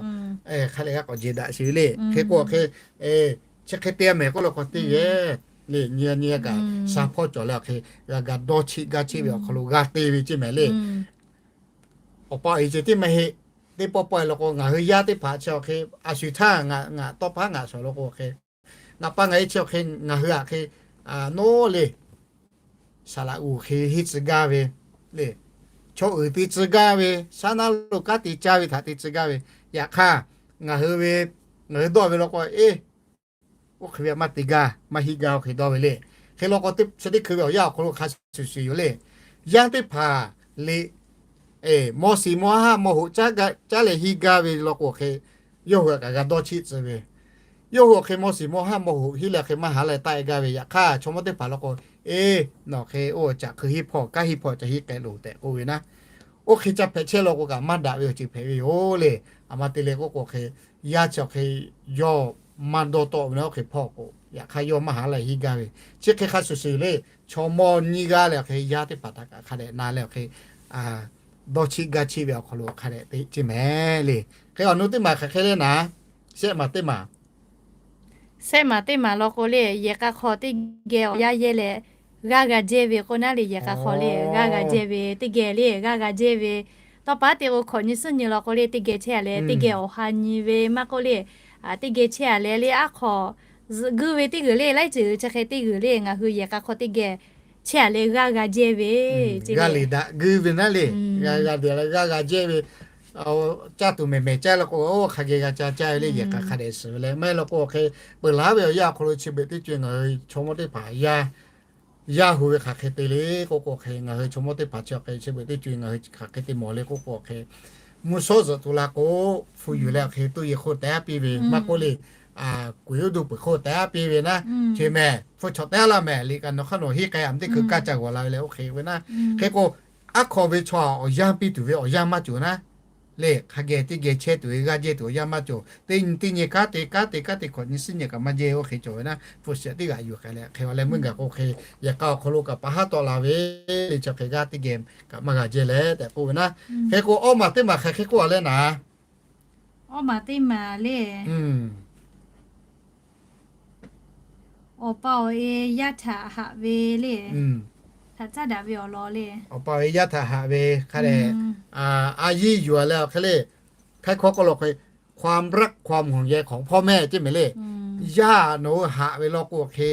hk'a lehˬ g'a k'awꞈ jeˬ daꞈ sheˍ ve le. Hk'e k'o awˬ hk'e chi hk'e te mehˍ k'oˆ law k'o teˇ geh le, nyi nyi kaꞈ sha hpawˇ cawˬ leh awˬ hk'e g'a ga dawˇ cheˆ gaˇ cheˆ ve awˬ hk'aw lo g'a te ve ceˇ mehˍ le. Awˬ pa awˬ e ceh tiˉ maˇ heˆ. Teˇ pawˆ pawˆ e law k'o ngaˬ hui yaˇ teˇ hpaˍ chi awˬ hk'e a shu htaˇ ngaˬ tawˇ hpaˇ ngaˬ shawˍ law k'o awˬ hk'e, ngaˬ pa ngaˬ e chi awˬ hk'e ngaˬ hui aꞈ hk'e nawˉ le, saˍ laꞈ g'uˬ hk'e henˇ tcuh gaˇ ve le, chaw uiˍ te tcuh gaˇ ve, shaˉ naˉ lo kanˉ te caˇ ve htaꞈ te tcuh gaˇ ve, yaꞈ hk'aˇ ngaˬ hui ve, ngaˬ hui dawˇ ve law k'o e, oˇ hk'e ve maˇ te gaˇ maˇ hiˆ gaˇ oˇ hk'e dawˇ ve le. Hk'e law k'o chi teˇ hkui ve awˬ yanˇ awˬ hk'aw lo hk'a shuˍ shuˍ yoˬ le. Yaˇ teˇ hpaˍ le, mawˇ shiˍ mawˇ haˆ mawˇ hoꞈ caˉ leh hiˆ gaˇ ve law k'o hk'e, yawˇ hui kaꞈ g'a dawˇ cheˆ tcuh ve, yawˇ hui awˬ hk'e mawˇ shiˍ mawˇ haˆ mawˇ hoꞈ hiˆ leh hk'e maˇ ha leh taˆ e gaˇ ve, yaꞈ hk'aˇ chaw mawˇ teˇ hpaˍ law k'o Eˇ, nawˬ hk'e oˇ caꞈ hkui hiˆ hpawˇ, kanˉ hiˆ hpawˇ ca hiˆ k'ai loˬ tehꞈ k'oˆ ve naˉ. Oˇ hk'e ca hpehꞈ chehˇ law k'o kaꞈ maˇ daꞈ ve awˬ ceuˬ hpehꞈ ve yoˬ le. A ma te leh k'oˆ k'o hk'e, yaˇ chi awˬ hk'e yawˇ maˇ dawˇ tawˆ ve naˉ, oˇ hk'e hpawˇ k'o yaꞈ hk'aˇ yawˇ maˇ haˍ leh hiˆ gaˇ ve. Chi hk'e hk'a shuˍ shuˍ le, chaw mawˇ nyiˇ g'aˇ leh awˬ hk'e yaˇ teˇ hpaˍ htaꞈ kaꞈ hk'a dehꞈ na leh awˬ hk'e dawˇ chiˆ gaˇ chiˆ ve awˬ hk'aw lo hk'a dehꞈ te ceˇ mehˍ le. Hk'e awˬ nu teˇ maˬ hk'aˬ hk'e le naˉ, shehˆ maˬ teˇ maˬ shehˆ maˬ teˇ maˬ law k'o le, yehˬ k'a hk'aw teˇ geh awˬ yanˇ yehˇ leh g'aˇ g'a jehˇ ve k'o naˉ le, yehˬ k'a hk'aw le g'aˇ g'a jehˇ ve, teˇ geh le g'aˇ g'a jehˇ ve. Tawˇ pa teˇ k'o hkawꞈ nyi suhˉ nyi law k'o le, teˇ geh chehˇ a leh teˇ geh awˬ ha nyi ve maˇ k'oˆ le, teˇ geh chehˇ a leh le aˉ hk'aw zuhꞈ guiˇ ve teˇ g'uiˬ le, laiˉ ceuˬ chi hk'e teˇ g'uiˬ le ngaˬ hui yehˬ k'a hk'aw teˇ geh chehˇ a leh g'aˇ g'a jehˇ ve, g'aˇ le daꞈ guiˇ ve naˉ le, g'a g'a daꞈ leh g'aˇ g'a jehˇ ve. Caˇ tuˬ mehˍ mehˍ caˇ law k'o, oˇ hk'a geh g'a ca caˇ ve le, yehˬ k'a hk'a dehꞈ suhˍ ve leh maˇ heˆ law k'o, awˬ hk'e peuˬ laˉ ve awˬ yanˇ awˬ hk'aw lo chi beuꞈ teˇ co ngaˬ hui chaw mawˇ teˇ hpaˍ yaˇ hu ve hk'aˬ hk'e te le k'oˆ k'o, awˬ hk'e ngaˬ hui chaw mawˇ teˇ hpaˍ chi awˬ hk'e chi beuꞈ teˇ co ngaˬ hui hk'aˬ hk'e te mawˬ le k'oˆ k'o, awˬ hk'e mvuhˇ shawˉ zuhꞈ tuˬ la k'o, hpu yuˬ leh awˬ hk'e tuˇ yeˬ hk'oˆ tehꞈ piˇ ve maˇ k'oˆ le, kuˬ yuˇ duˇ peuˬ hk'oˆ tehꞈ piˇ ve naˉ, hk'e mehˍ hpu chawꞈ tehꞈ laˇ mehˍ le, kaꞈ nawˬ hk'aˇ nawˬ hiˆ k'ai a ma teˇ hkui kaˇ ca g'awˬ la ve leh oˇ hk'e ve naˉ. Hk'e k'o, aˉ hk'aw ve chaw awˬ yanˇ piˇ tuˬ ve awˬ yanˇ maˇ cawˬ naˉ. Le hk'a geh teˇ geh chehˇ tuˬ ve g'aˇ jehˇ tuˬ awˬ yanˇ maˇ cawˬ. Teˇ nyi teˇ nyi kanˉ te kanˉ te kanˉ te hkawꞈ nyi suhˉ nyi kaꞈ maˇ jehˇ, oˇ hk'e cawˬ ve naˉ, hpu shiˍ teˇ g'aꞈ yuˬ k'ai leh hk'e a leh meuˇ gaˬ k'o hk'e, yehˬ k'a awˬ hk'aw lo kaꞈ pa haˉ tawˆ la ve le, chi hk'e g'aˇ teˇ geh kaꞈ maˇ g'a jehˇ leh tehꞈ k'oˆ ve naˉ. Hk'e k'o, awˇ maˬ teˇ maˬ hk'aˬ hk'e k'oˆ a leh naˉ, awˇ maˬ teˇ maˬ le, awˬ pa awˬ e yaˇ htaꞈ haꞈ ve le, htaꞈ caˉ daꞈ ve awˬ lawn le. Awˬ pa awˬ e yaˇ htaꞈ haꞈ ve hk'a dehꞈ, a yiˇ yuˬ a leh awˬ hk'e le, hk'aˇ hkawˇ k'oˆ law hk'e, ความรัก ความห่วงใยของพ่อแม่ ceˇ mehˍ le. Yaˇ nawˬ hui haꞈ ve law k'o hk'e,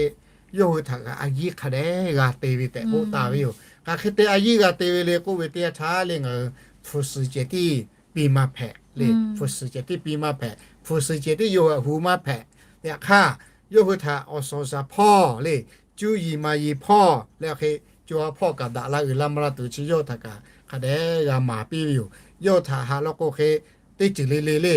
yawˇ hui htaꞈ kaꞈ a yiˇ hk'a dehꞈ g'a te ve tehꞈ k'oˆ taˍ ve yoˬ. Hk'aˬ hk'e te a yiˇ g'a te ve le k'oˆ ve teˇ yanˇ htaˇ le, ngaˬ hui hpu suhˍ cehˬ tiˉ piˇ maˇ hpehꞈ le, hpu suhˍ cehˬ tiˉ piˇ maˇ hpehꞈ, hpu suhˍ cehˬ tiˉ yawˇ hui htaꞈ hu maˇ hpehꞈ. Yaꞈ hk'aˇ, yawˇ hui htaꞈ awˬ suhˍ awˬ shaˍ hpawˇ le, cuˇ yiˍ maˍ yiˍ hpawˇ leh awˬ hk'e, co ha hpawˇ kaꞈ daꞈ la uiˍ la mvuh la tuˬ chi yawˇ hui htaꞈ kaꞈ hk'a dehꞈ g'a maˍ piˇ ve yoˬ. Yawˇ hui htaꞈ haꞈ law k'o hk'e, teˇ ceuˬ le le le,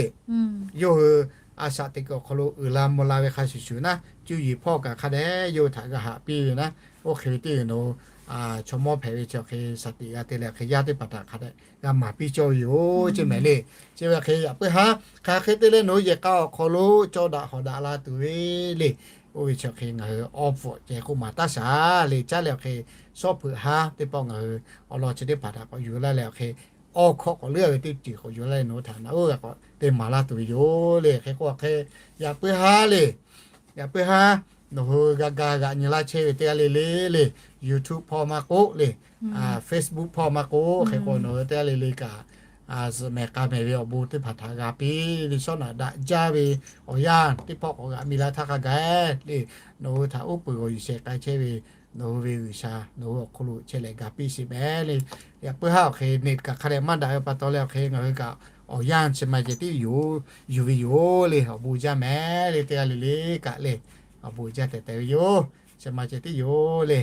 yawˇ hui a shaꞈ teꞈ kuiˬ awˬ hk'aw lo uiˍ la mvuh la ve hk'a shuˍ shuˍ naˉ, cuˇ yiˍ hpawˇ kaꞈ hk'a dehꞈ yawˇ hui htaꞈ g'a haꞈ piˇ ve naˉ, oˇ hk'e ve teˇ g'uiˬ nawˬ hui chaw mawˇ hpehꞈ ve chi awˬ hk'e shaˍ tiꞈ g'a te leh hk'e yaˇ teˇ hpaˍ htaꞈ hk'a dehꞈ g'a maˍ piˇ cawˇ ve yoˬ, ceˇ mehˍ le. Chi ve hk'e yaꞈ puiˉ haˉ, hk'aˬ hk'e te leh nawˬ hui yehˬ k'a awˬ hk'aw lo cawˇ daꞈ hawˍ daꞈ la tuˬ ve le. Oˇ ve chi awˬ hk'e ngaˬ hui awˬ pfuhˍ ceh k'oˆ maˍ taˉ shaˍ le, caˉ leh awˬ hk'e shawˉ hpeuꞈ haˉ teˇ pawˆ ngaˬ hui awˬ lawn chi teˇ hpaˍ htaꞈ k'awꞈ yuˬ laˇ leh awˬ hk'e, awˬ hkawˇ k'awꞈ leuˉ ve teˇ ceuˬ k'awꞈ yuˬ laˇ leh nawˬ hui htaꞈ naꞈ uˉ g'a k'awꞈ te maˍ laˇ tuˬ ve yoˬ le. Hk'e k'o awˬ hk'e, yaꞈ puiˉ haˉ le, yaꞈ puiˉ haˉ, nawˬ hui g'a ga g'aꞈ nyi laˇ chehˇ ve teˇ g'aˇ le le le, YouTube hpawˇ maˇ k'oˆ le, Facebook hpawˇ maˇ k'oˆ, hk'e k'o nawˬ hui teˇ g'aˇ le le kaꞈ, zuhꞈ mehˍ k'a mehˍ ve awˬ bon teˇ hpaˍ htaꞈ g'a piˇ ve, shawˉ naꞈ daꞈ jaˇ ve awˬ yanˇ teˇ pawˆ k'awꞈ g'aꞈ mi la htaˇ hk'a gaˬ le, nawˬ hui htaꞈ uˉ peunˍ g'awˬ yuˬ shehˍ k'ai chehˇ ve nawˬ hui ve G'uiˬsha nawˬ hui awˬ hk'aw lo chehˇ leh ga piˇ sheˍ mehˍ le. Yaꞈ puiˉ haˉ awˬ hk'e neˇ kaꞈ hk'a dehꞈ maˇ daꞈ ve pa taw leh awˬ hk'e ngaˬ hui kaꞈ awˬ yanˇ chi ma ceh tiˉ yuˬ ve yoˬ le. Awˬ bon jaˇ mehˍ le, teˇ g'aˇ le le kaꞈ le, awˬ bon jaˇ tehꞈ tehꞈ ve yoˬ. Chi ma ceh tiˉ yoˬ le.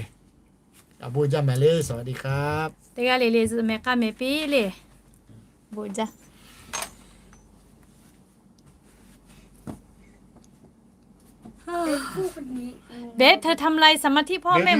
Awˬ bon jaˇ mehˍ le, สวัสดีครับ teˇ g'aˇ le le zuhꞈ mehˍ k'a mehˍ piˇ le. Bon jaˇ. เบส เธอทำอะไร สมาธิพ่อแม่หมด